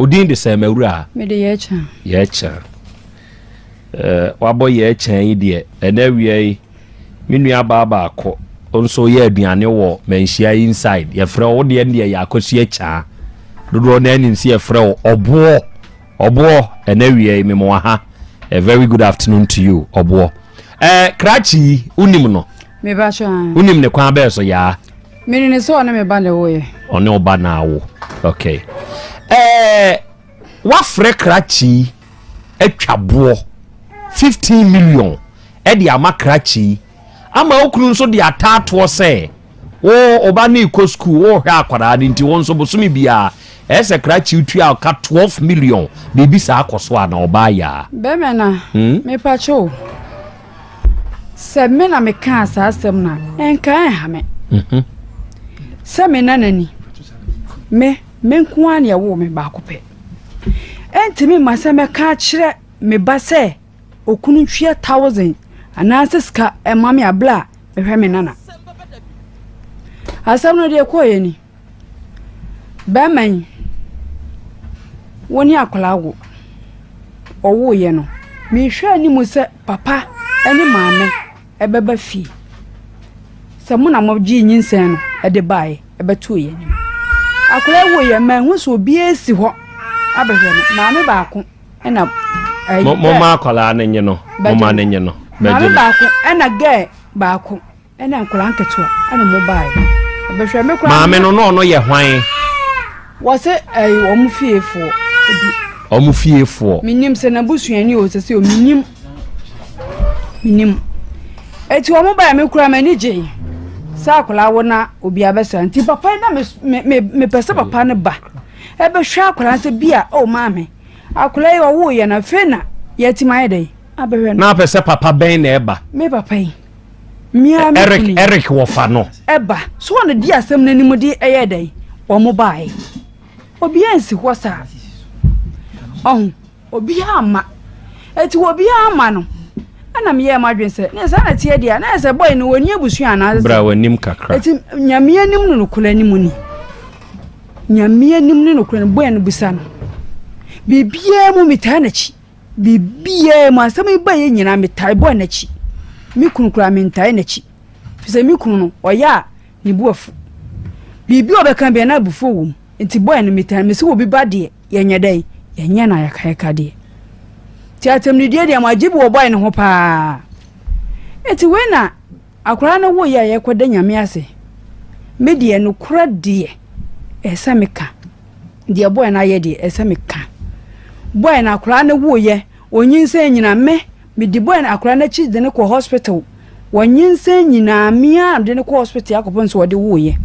Odin de sɛn mawura? Mede yɛkyɛn. Yɛkyɛn. Uh, wabɔ yɛkyɛn yi deɛ ɛnɛ awia yi me nua baa baako nso yɛ aduane wɔ manhyia inside yɛfrɛ wo deɛ deɛ yɛ akɔsi akyaa dodoɔ no anim sɛ yɛfrɛ wo ɔboɔ Ɔboɔ, ɛnɛ awia yi mema waha. A very good afternoon to you, Ɔboɔ. Ɛɛ, krakye yi, wonim no? Mebakyɛ aa. Wonim ne kwan bɛɛ so yaa? Mene ne sɛ ɔne me ba na ɛwoeɛ. Ɔne wo ba na awo. Okay. Ɛɛ, wafrɛ krakye yi atwa boɔ 15 million ɛde ama krakye yi ama wo kunu nso de ataatoɔ sɛ Wo wo ba no rekɔ sukuu, worehwɛ akwadaa no nti wo nso bosome biara ɛyɛ sɛ krakye tua ka 12 million biribi saa kɔ so a na ɔbaa yaa. Bɛmɛ na, hmm? mepakyɛ o, sɛ me na mekaa saa asɛm no a, ɛnka ɛnha me. Mhm. Sɛ me nana ni, me, me nko ara na ɛwoo me baako pɛ. Ɛntumi mma sɛ mɛka akyerɛ me ba sɛ okunu ntua thousand anaasɛ sika ɛma me abere a mehwɛ me nana. Asɛm no deɛ ɛkɔeɛ ni, bɛrima yi, wo ne akwadaa wo, ɔwoeɛ no, mehwɛ anim sɛ papa ne maame ɛbɛba fie. Sɛ mo na mogyee nyinsɛn no de baeɛ ɛbɛtoo yɛn anim. Akwadaa yi woeɛ, manhu sɛ obiara si hɔ abɛhwɛ no, maame baako. ɛna ɛyi mo mo ma akwadaa no nye no mo ma no nye no maame baako ɛna gɛɛ baako ɛna nkwadaa nketewa ɛna mo baa yɛ ɛbɛhwɛ me koraa maame no na ɔno yɛ hwan wɔsɛ ɛyi wɔn fiefoɔ ebi wɔn fiefoɔ menim sɛ n'abusuani o sɛ sɛ o menim menim eti wɔn baa me koraa m'ani gye sɛ akwadaa wo na obi abɛsra nti papa na me me mepɛ sɛ papa no ba ɛbɛhwɛ akwadaa sɛ bi a o maame. Akwadaa yi ɔwoo yɛ no afei na yɛatumi ayɛ dɛn abɛhwɛ no. Na apɛ sɛ papa bɛn na ɛba? Me papa yi. Me ara me Eric kunu yi. Eric wɔfa no. Ɛba. So ɔno di asɛm no anim de ɛyɛ dɛn? Wɔn baeɛ. Obiara nsi hɔ saa. Ɔho. Obiara amma. Enti obiara amma no, ɛna meyɛɛ m'adwene sɛ, ne saa na ɛteɛ deɛ a, na ɛsɛ bɔe no wɔnni abusua anaasɛ sɛ. Bra w'anim kakra. Enti Nyame anim ne nokorɛ anim ni. Nyame anim ne nokorɛ no, bɔe no bisa no. Biribiara mu metaa n'akyi. Biribiara mu asɛm yi baeɛ nyinaa metae bɔe n'akyi. Me kunu koraa mentae n'akyi. Firi sɛ me kunu no, ɔyɛ a ne bo afu. Biribi a ɔbɛka biara na abufuo wɔ mu. Nti bɔe no metaa mese obi ba deɛ yɛnyɛ dɛn? Yɛnyɛ no ayakayakadeɛ. Nti atɛmdidie deɛ mo agye bi wɔ bɔe no ho paa. Nti wei na akwadaa no woeɛ a yɛkɔda Nyame ase. Me deɛ nokorɛ deɛ ɛsɛ meka. Deɛ bɔe no ayɛ deɛ ɛsɛ meka. Bɔe no akwadaa no woeɛ ɔnyinsɛn nyina me Medi boy no akwadaa no akyi de no kɔ hospital. Wɔnyinsɛn nyinaa me ara mede no kɔ hospital akɔpem sɛ wɔde woeɛ.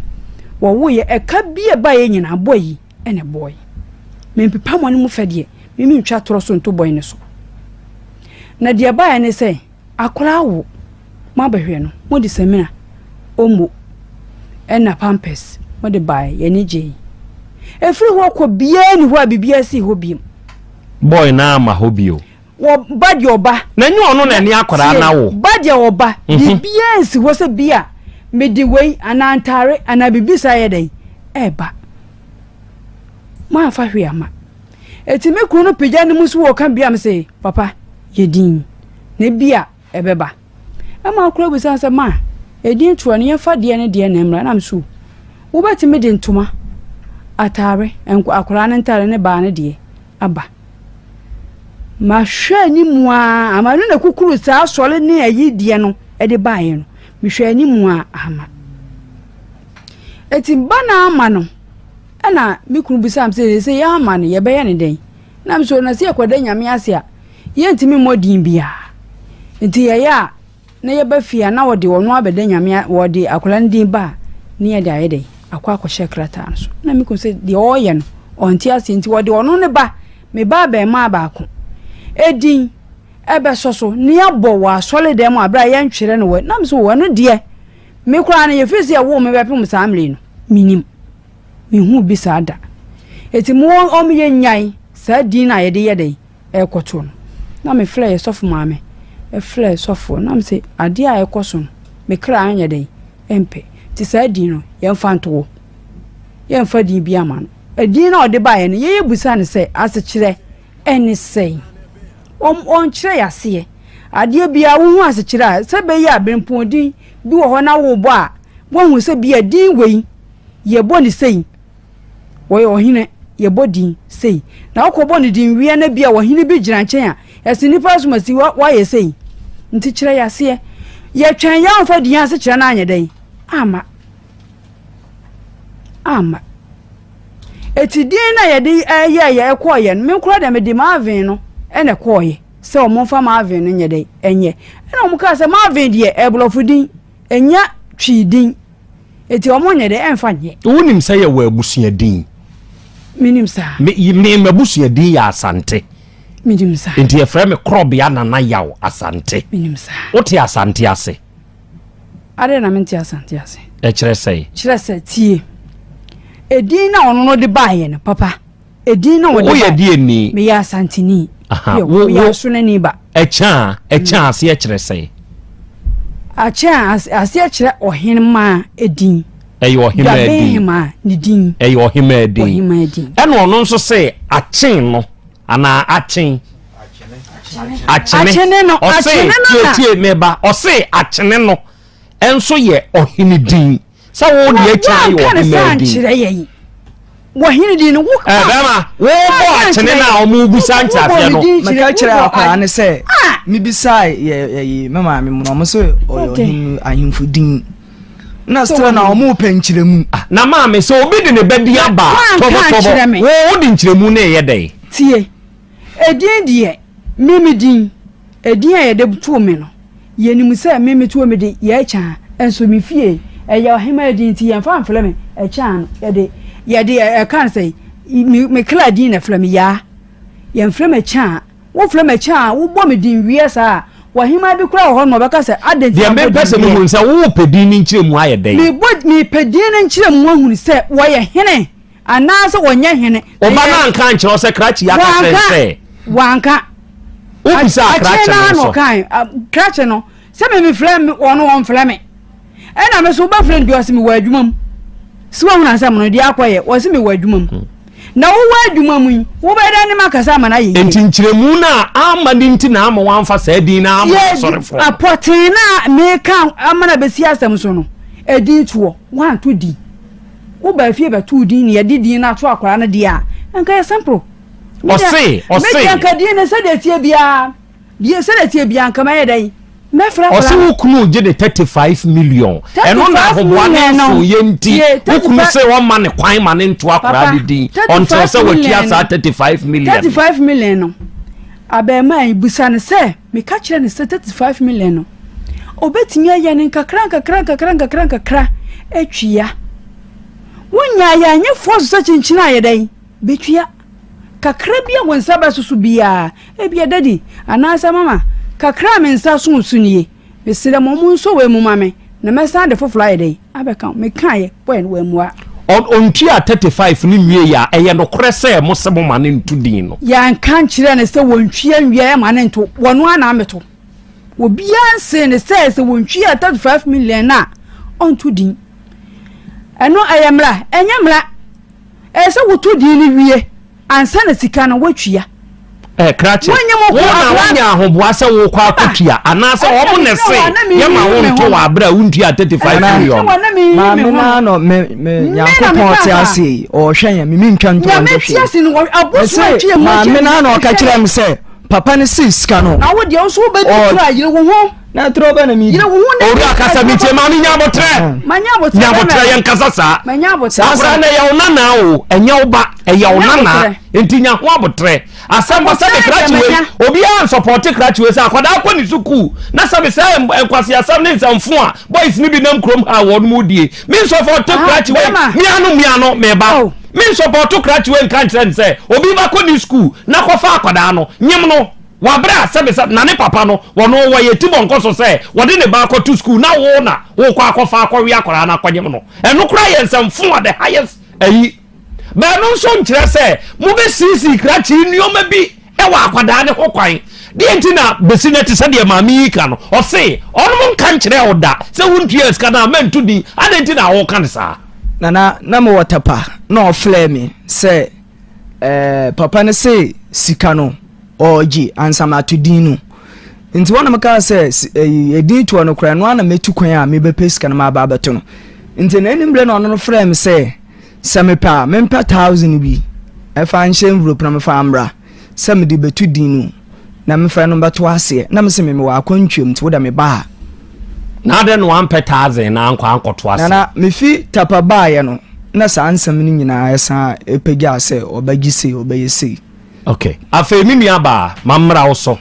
Wɔwoeɛ ɛka bi a ɛbaeɛ nyinaa boy yi na ɛbɔeɛ. Mempepa mo anim fɛ deɛ, me mentwa torɔ so nto boy no so. Na deɛ ɛbaeɛ ne sɛ akwadaa awo, moabɛhwɛ no, mode samina, omo ɛna pampers mode baeɛ, yɛn ani gyee. Ɛfiri hɔ kɔ biara nni hɔ a biribiara sii hɔ bio. Boy no amma hɔ bio. Wɔ ba deɛ ɔba. Na nyɛ ɔno na ɛne akwadaa no awo. Ba deɛ ɔba. Mhm. Biribiara nsi hɔ sɛ bi a mede wei anaa ntaare anaa biribi saa yɛ dɛn ɛreba. Moamfa hwee ama. Eti me kunu no pagya ne mu so wɔ ka bia me se papa yɛ din na bi a ɛbɛba. Ɛma akora bisa sɛ ma edin toɔ no yɛmfa deɛ ne deɛ na mmra na me so wobɛtumi de ntoma ataare akwadaa no ntaare ne baa no deɛ aba. Mahwɛ anim ara ama ɛno na kukuru saa asɔre ne ayi deɛ no de baeɛ no. Mehwɛ anim ara ama. Eti ba na ama no ɛna me kunu bisa me sɛ sɛ yɛ ama no yɛbɛyɛ ne dɛn? Na me so na sɛ yɛkɔda Nyame ase a yɛntumi mmɔ din biara. Nti yɛyɛ a na yɛba fie a na wɔde ɔno abɛda Nyame a wɔde akwadaa no din ba a na yɛde ayɛ dɛn akɔ akɔhyɛ krataa no so na me kunu sɛ deɛ ɔreyɛ no ɔnte aseɛ nti wɔde ɔno ne ba me ba abɛɛmaa baako edin ɛbɛsɔ so ne abɔ wɔ asɔre dɛm mu abere a yɛntwerɛ no wɔ nam so wɔ ɛno deɛ me koraa no yɛfiri sɛ yɛwoo me bɛpem saa mmerɛ no menim mehu bi saa da eti mo ɔmo yɛ nyae saa din no a yɛde yɛ dɛn rekɔto no, na mefrɛɛ yɛ sɔfo maame, frɛɛ sɔfoɔ na mese adeɛ a ɛrekɔ so no, me kra anyɛ dɛn ɛmpɛ, nti saa din no yɛmfa nto hɔ, yɛmfa din bi ama no. Edin no a ɔde baeɛ no, yɛyɛ bisa no sɛ asekyerɛ ɛne sɛn? Ɔnkyerɛ yɛ aseɛ. Adeɛ biara wohu asekyerɛ a, sɛ bɛyɛ a berempɔn din bi wɔ hɔ na wobɔ a, woahu sɛ bi a din wei yɛbɔ ne sei. Wɔyɛ ɔhene, yɛbɔ din sei. Na wokɔbɔ no din wia na bi a ɔhene bi gyina nkyɛn a, ɛse nnipa asomasi woayɛ sei. Nti kyerɛ yɛ aseɛ. Yɛtwɛn yɛ amfa din ase kyerɛ no anyɛ dɛn? Amma. Amma. Eti din na yɛde ɛyɛɛyɛ ɛkɔɔyɛ no, me koraa deɛ mede Marvin no ɛna ɛkɔɔyɛ sɛ wɔn mfa Marvin no nyɛ dɛn ɛnyɛ. Ɛna wɔn kaa sɛ Marvin deɛ ɛyɛ borɔfo din, ɛnyɛ Twi din. Eti ɔmo nyɛ dɛ ɛnfa nyɛ. Wonim sɛ yɛwɔ abusua din? Menim saa. Me me m'abusua din yɛ Asante. Menim saa. Nti yɛfrɛ me Korɔbea Nana Yaw Asante. Menim saa. Wote Asante ase? Adɛn na mente Asante ase? Ɛkyerɛ sɛn? Kyerɛ sɛ tie. Edin na ɔno no de baeɛ no papa. Edin na wɔde Woyɛ deɛ ni? Meyɛ Asanteni. Aha, Yo, wo meyɛ wo Asonani ba. Ɛkyɛn ɛkyɛn aseɛ kyerɛ sɛn? Akyɛn aseɛ kyerɛ ɔhenemaa edin. Ɛyɛ ɔhemaa din. Dwabenhemaa ne din. Ɛyɛ ɔhemaa din. Ɔhemaa din. Ɛna ɔno nso se akyen no anaa akyen. Akyene. Akyene no. Ɔse Akyene no na. tie tie meba. Ɔse akyene no nso yɛ ɔhene din. Sɛ wo deɛ akyire ayɛ Wanka ne ɔhemaa saa din. nkyerɛ yɛn. Wɔhene din no wo. Ɛ bɛrima wobɔ akyene no a wɔn bisa nkyerɛaseɛ no. Meka kyerɛ akwadaa no sɛ mebisa yɛ yɛ me maame mu na wɔn sɛ ɔyɛ ɔhene ahemfo din na still na wɔn pɛ nkyerɛmu. Ah, na maame sɛ obi de ne ba di aba a tɔbɔtɔbɔ wo wode nkyerɛmu no reyɛ dɛn? Tie. Edin deɛ, me me din, edin a yɛde too me no, yɛnim sɛ me me too me de Yɛɛkyaa, nso me fie, ɛyɛ ɔhemaa din nti yɛmfa mfrɛ me Ɛkyaa no, yɛde, yɛde ɛka no sɛ, me, me kra din na ɛfrɛ me, Yaa. Yɛmfrɛ me Akyaa. Wofrɛ me Akyaa a, wobɔ me din wie saa a, w'ahemaa bi koraa wɔ hɔ nom a ɔbɛka sɛ, Adɛn nti Deɛ na wobɔ mepɛ din sɛ wie? mehu ne sɛ, worepɛ din no nkyerɛmu ayɛ dɛn? Mebɔ, mepɛ din no nkyerɛmu ahunu sɛ wɔyɛ hene anaasɛ wɔnyɛ hene. Wo ba no anka ankyerɛ wo sɛ krakye yi aka kyerɛ no sɛ. Wanka. Wobisaa krakye no nso. Akyire no ara na ɔkae. Krakye no, sɛ me mefrɛ me ɔno ɔmfrɛ me. Ɛna me so wobɛfrɛ no bi ɔse mewɔ adwuma mu. Sɛ woahunu asɛm no deɛ akɔyɛ, ɔse mewɔ adwuma mu. Na wowɔ adwuma mu yi, wobɛyɛ dɛn ne makasa ama no ayɛ yie? Enti nkyerɛmu no a amma no nti na ama wɔamfa saa din no amma asɔrefoɔ no. Apɔtee no a meka ama no abɛsi asɛm so no, ɛdin toɔ, woanto din. Wobaa fie bɛtoo din na yɛde din no ato akwadaa no deɛ a, nka yɛ simple. Ɔse, ɔse. Me deɛ nka din no sɛdeɛ ɛteɛ biara, deɛ sɛdeɛ ɛteɛ biara nka mɛyɛ dɛn? Mɛfrɛ akwadaa Ɔse no. wo kunu gye ne 35 million. Ɛno na 35 ahoboa ne million no, nsoeɛ nti, tie, wo kunu 35 se ɔmma ne kwan ma ne nto akwadaa Papa, no din until 35 sɛ watua million saa no, 35 million no. 35 million no, abarimaa yi bisa no sɛ, meka kyerɛ no sɛ 35 million no, ɔbɛtumi ayɛ no nkakra nkakra nkakra nkakra nkakra atua. Wonyaa yɛ anyɛ force sɛ kyinkyin ayɛ dɛn bɛtua. Kakra bi a wo nsa bɛsoso biara, ebia daddy anaasɛ mama, kakra a me nsa soo so nie, mesrɛ mo monsɔ wei mu ma me na mɛsan de foforɔ ayɛ dɛn abɛka ho. Mekaeɛ, boy no wammua. Ɔntuaa 35 no nwieeɛ a, ɛyɛ nokorɛ sɛ mose moma no nto din no? Yɛanka ankyerɛ no sɛ wɔntua nwieeɛ ma no nto, wɔno ara na ammɛto. Obiara nsee no sɛ sɛ wɔntua 35 million no a, ɔnto din. Ɛno ɛyɛ mmara? Ɛnyɛ mmara. Ɛyɛ sɛ woto din no wie ansa na sika no woatua. Ɛ krakye, Wonyɛ mo wo ko na akora. wonya ahoboa sɛ wokɔ akɔtua anaasɛ Ɛna wɔn na mehwɛ ɛse wɔn na meyiyi yɛma wo me nto ho. wɔ abere a wontua 35 Ɛna million. mehwɛ wɔn na meyiyi Maame me ho. naa no me me Me na Nyankopɔn meka te saa. ase yi ɔhwɛ yɛn me mentwa ntorɔ Nyame nhwɛ te hwee. ase no wɔ abosom Mese atwi emu akyi maame naa na ɔka hwɛ kyerɛ yɛn. me sɛ papa no si sika no. Na wo deɛ wo nso wobɛdi Ɔ- toro a yere wo ho. Na toro bɛ na mi. Yere wo ho na Owura kasa mi tie maame nya abotrɛ. Manya abotrɛ. Nya abotrɛ yɛn kasa saa. Manya abotrɛ. Akora no ɛyɛ wo nana o, ɛnyɛ wo ba, ɛyɛ wo nana. Nti nya ho abotrɛ. Asɛm ba sɛbe krakye wei, obiara nsɔpɔte krakye wei sɛ akwadaa kɔ ne sukuu na sɛbe sɛ nkwasi asɛm ne nsɛmfo a boys no bi nam kurom ha wɔn mu die. Me nsɔpɔte krakye wei, miano miano meba. Me nsɔpɔte krakye wei nka nkyerɛ ne sɛ obi ba kɔ ne sukuu na kɔfa akwadaa no, nyem no. Wɔ bere a sɛbesɛbe na ne papa no wɔ no wɔ yɛ tibɔnkɔ so sɛ wɔde ne ba akɔto sukuu na wo na wokɔ akɔfa akɔwe akwadaa no akɔnyem no, ɛno koraa yɛ nsɛmfo a the highest ayi. But ɛno nso nkyerɛ sɛ mobɛsiesie krakye nneɛma bi wɔ akwadaa no ho kwan. Deɛ nti na bɛsi no te sɛ deɛ maame yi ka no, ɔse ɔnom nka nkyerɛ wo da sɛ wontua sika no a mɛnto din, adɛn nti na woka no saa? Nana, na mewɔ Tapa na ɔfrɛɛ me sɛ Eh, papa no se sika no ɔregye ansa mato din no. Nti wɔn na mekaa sɛ edin toɔ no koraa no ara na mɛtu kwan a mebɛpɛ sika no maba abɛto no. Nti na anim berɛ na ɔno no frɛɛ me sɛ sɛ mepɛ a mempɛ thousand bi ɛfa nhyɛ envelope na mefa mmra sɛ mede bɛto din no na mefa no bɛto aseɛ. Na mese me mewɔ akwantuam nti wo dɛ meba a. Na adɛn na wampɛ thousand na ankɔ ankɔto aseɛ? Nana, mefi Tapa baeɛ no na saa nsɛm no nyinaa ɛsan ɛpagyaa sɛ ɔbɛgye sei ɔbɛyɛ sei. Ok, afei me nua baa, ma mmra wo so.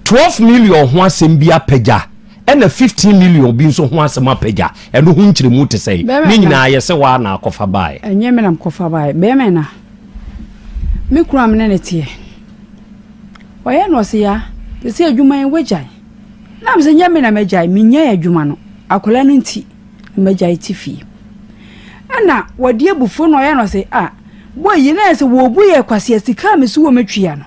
12 million ho asɛm bi apagya ɛna 15 million bi nso ho asɛm apagya, ɛno ho nkyerɛmu te sɛn? Ne nyinaa yɛ sɛ woa na akɔfa baeɛ. Ɛnyɛ me na mekɔfa baeɛ, bɛrima na me kunu a me ne no teɛ. Ɔyɛ na ɔse ya, te sɛ adwuma yi wagyae. Na me sɛ nyɛ me na magyae, menyae adwuma no, akwadaa no nti na magyae te fie. Ɛna wɔde abufuo na ɔyɛ na ɔse ah, boy yi na yɛ sɛ wɔbu yɛ kwasea sika a mesi wɔ matwia no,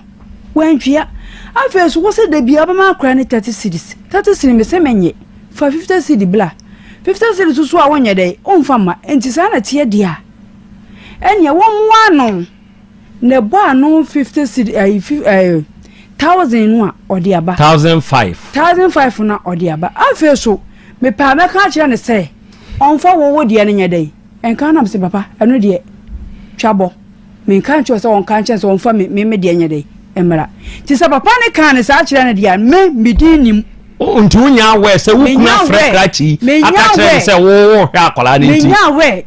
wantwia. Afei so wo sɛ da biara wobɛma akwadaa no 30 cedis, 30 cedis me sɛ menye, fa 50 cedi bla. 50 cedis so a wonyɛ dɛn, womfa mma, nti saa na ɛteɛ deɛ a, ɛneɛ wɔmmoa ano. Na ɛbɔ ano 50 cedi ɛyi fi ɛɛ thousand no a ɔde aba. 1005. 1005 no a ɔde aba. Afei so mepɛ a mɛka akyerɛ no sɛ ɔmfa wo wo deɛ no nyɛ dɛn nka nam sɛ papa ɛno deɛ twa bɔ menka nkyerɛ sɛ ɔnka nkyɛn sɛ ɔmfa me me me deɛ nyɛ dɛn mmra. Nti sɛ papa no kaa no saa kyerɛ no deɛ a me me din nim. Nti wonya aware sɛ wo kunu afrɛ krakye yi aka kyerɛ no sɛ wo wohwɛ akwadaa no nti. Menya aware.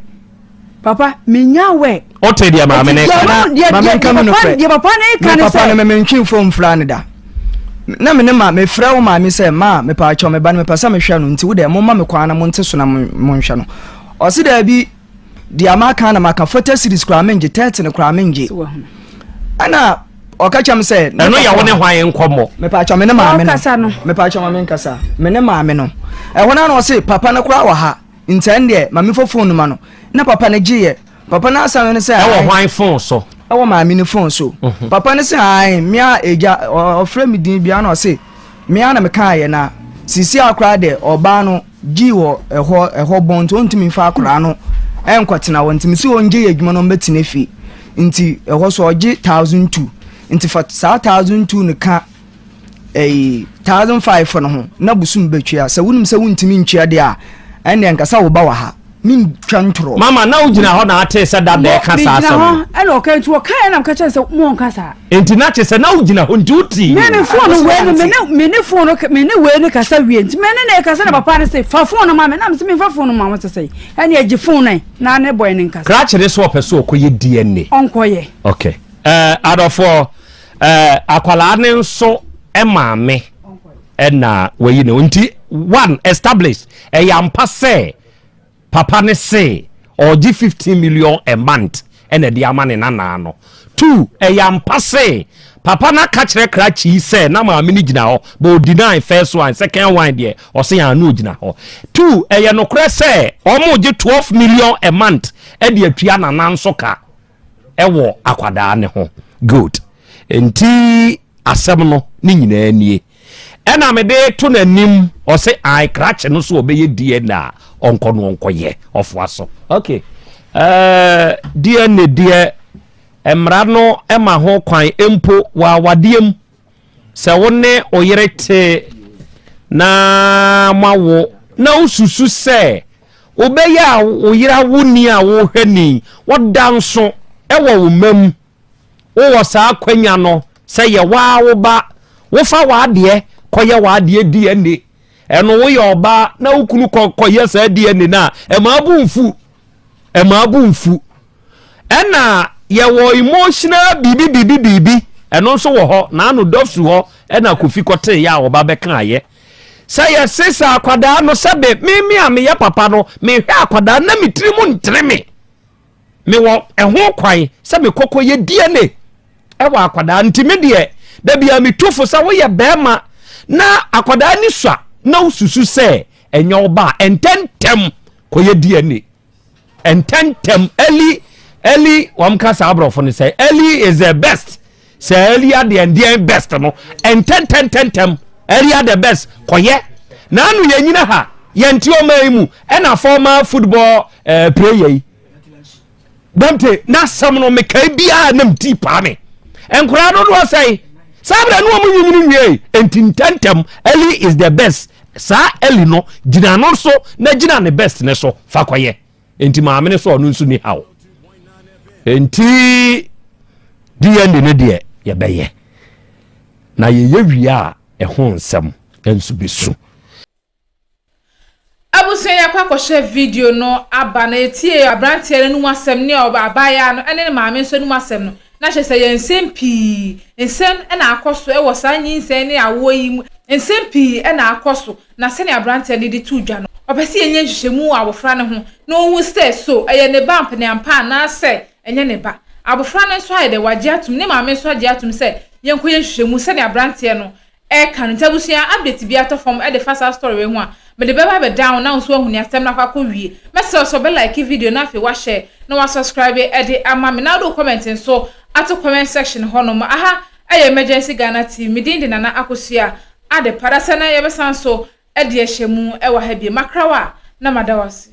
Papa, menya aware. Wote deɛ maame ne ka. Na maame nka me nokorɛ. Deɛ papa ne ka ne sɛ. Me papa no me mentwe mfo mfra no da. Na me ne ma mefrɛ wo maame sɛ ma mepaakyɛw me ba no mepɛ sɛ mehwɛ no nti wo deɛ momma me kwan na monte so na monhwɛ no. Ɔse daabi deɛ maka na maka 40 series koraa mengye 30 no koraa mengye. Ɛna ɔka kyerɛ me sɛ. Ɛno yɛ wo ne hwan nkɔmmɔ? Mepaakyɛw me ne maame no. Mepaakyɛw ma menkasa. Me ne maame no. Ɛhɔ no ara na ɔse papa no koraa wɔ ha. Nti ɛn deɛ ma memfa phone no ma no. Na papa no gyeeɛ. Papa no asɛm ne sɛ. Ɛwɔ hwan phone so? Ɛwɔ maame no phone so. Mhm. Papa no se ae mea agya ɔfrɛ me din biara na ɔse mea na mekaeɛ na sisi akora deɛ ɔbaa no gyii wɔ ɛhɔ ɛhɔ bɔn nti ɔntumi mfa akora no ɛnkɔtena hɔ nti mesi ɔngye yɛ adwuma no ɔmbɛtena fie nti ɛhɔ so ɔgye 1002 nti fa saa 1002 no ka ɛyi 1005 no ho na bosom bɛtua sɛ wonim sɛ wontumi ntua deɛ a ɛnneɛ nkasa wo ba wɔ ha mentwa ntorɔ. Mama na wogyina hɔ na atee sɛ dada ɛka saa asɛm no. Megyina hɔ ɛna ɔka nti ɔka ɛna meka kyerɛ sɛ mo nka saa. Nti na kyerɛ sɛ na wogyina hɔ nti wotii. Me me phone no wei no me ne me ne phone no me ne wei no kasa wie nti me ne na ɛkasa na papa no se fa phone no ma me na me se me fa phone no ma wo sɛ sɛ ɛne agye phone no na ne boy no nkasa. Krakye ne so ɔpɛ so ɔkɔyɛ DNA. Ɔnkɔyɛ. Okay. Eh, adɔfoɔ eh, akwadaa ne nso maame ɛna wayi ne nti one established ɛyɛ ampa sɛ papa ne se ɔgye 15 million a month ɛna ɛde ama ne nanaa no two ɛyɛ ampa sɛ papa no aka kyerɛ krakye yi sɛ na maame no gyina hɔ but ɔdeny first one second one deɛ ɔse yɛn ano gyina hɔ two ɛyɛ nokorɛ sɛ wɔn gye 12 million a month ɛde atua nana nso ka ɛwɔ akwadaa ne ho good nti asɛm no ne nyinaa nie ɛna mede to n'anim ɔse ae krakye no so ɔbɛyɛ DNA a ɔnkɔ no ɔnkɔyɛ ɔfoa so ok uh, DNA deɛ mmara no ma ho kwan mpo wɔ awadeɛ mu sɛ wo ne oyere te na moawo na wosusu sɛ wobɛyɛ a wo yere awo ni a wohwɛ ni wɔda nso ɛwɔ wo mma mu Wowɔ saa akwanya no sɛ yɛ woaa wo ba, wofa w'adeɛ kɔyɛ w'adeɛ DNA. Ɛno woyɛ ɔbaa na wo kunu kɔ kɔyɛ saa DNA no a, ɛma abo mfu. Ɛma abo mfu. Ɛna yɛwɔ emotional biribi biribi biribi, ɛno nso wɔ hɔ. Naano dɔfsu hɔ ɛna Kofi kɔtee yɛ a ɔba bɛkaayɛ. Sɛ yɛse sɛ akwadaa no sɛbe me me a meyɛ papa no mehwɛ akwadaa na me tiri mu ntere me. Mewɔ ɛho kwan sɛ mekɔ kɔyɛ DNA ɛwɔ akwadaa nti me deɛ da bia metu fo sɛ woyɛ bɛrima na akwadaa ni sua na wosusu sɛ ɛnyɛ wo ba a ɛntɛntɛm kɔyɛ DNA ɛntɛntɛm early early wɔn ka saa aborɔfo no sɛ early is the best sɛ earlier deɛ deɛ best no ɛntɛntɛntɛntɛm earlier the best kɔyɛ na ano yɛn nyina ha yɛn ti ɔman yi mu ɛna former football ɛɛ eh, player yi dɛmte n'asɛm no mekae biara nam ti paa me nkwadaa dodoɔ sɛe saa berɛ no wɔn nyinyini nwie nti ntɛntɛm early is the best saa early no gyina no so na gyina ne best ne so fa kɔyɛ nti maame no so ɔno nso ni haw nti dna no deɛ yɛbɛyɛ na yɛyɛ wie a ɛho nsɛm nso bɛsu. Abusua yi akɔ akɔhwɛ video no aba na yɛtie aberanteɛ no anum asɛm ne abaayewa no ne ne maame nso anum asɛm no na kyerɛ sɛ yɛn nsɛm pii nsɛm na akɔ so wɔ saa nyinsɛn ne awoɔ yi mu nsɛm pii na akɔ so na sɛnea aberanteɛ no de too dwa no ɔpɛ sɛ yɛnyɛ nhwehwɛmu wɔ abɔfra no ho na ɔhu sɛ so ɛyɛ ne ba ampeneampa anaasɛ ɛnyɛ ne ba abɔfra no nso ayɛ dɛ wagye atum ne maame nso agye atum sɛ yɛnkɔyɛ nhwehwɛmu sɛnea aberanteɛ no ɛka no. Nti abusua update biara tɔ fam de fa saa story wei ho a, mede bɛba abɛdan wo na wo nso woahu nea asɛm no akɔ akɔ wie. Mɛsrɛ wo sɛ wobɛ like video na afei woahyɛ na woasubscribe de ama me na wode wo comment nso ato comment section hɔ nom. Aha yɛ Emergency Ghana TV, me din de Nana Akosua Adepa. Dasɛ na yɛbɛsan so de ahyɛ mu wɔ ha bio. Makra wo a na mada wo ase.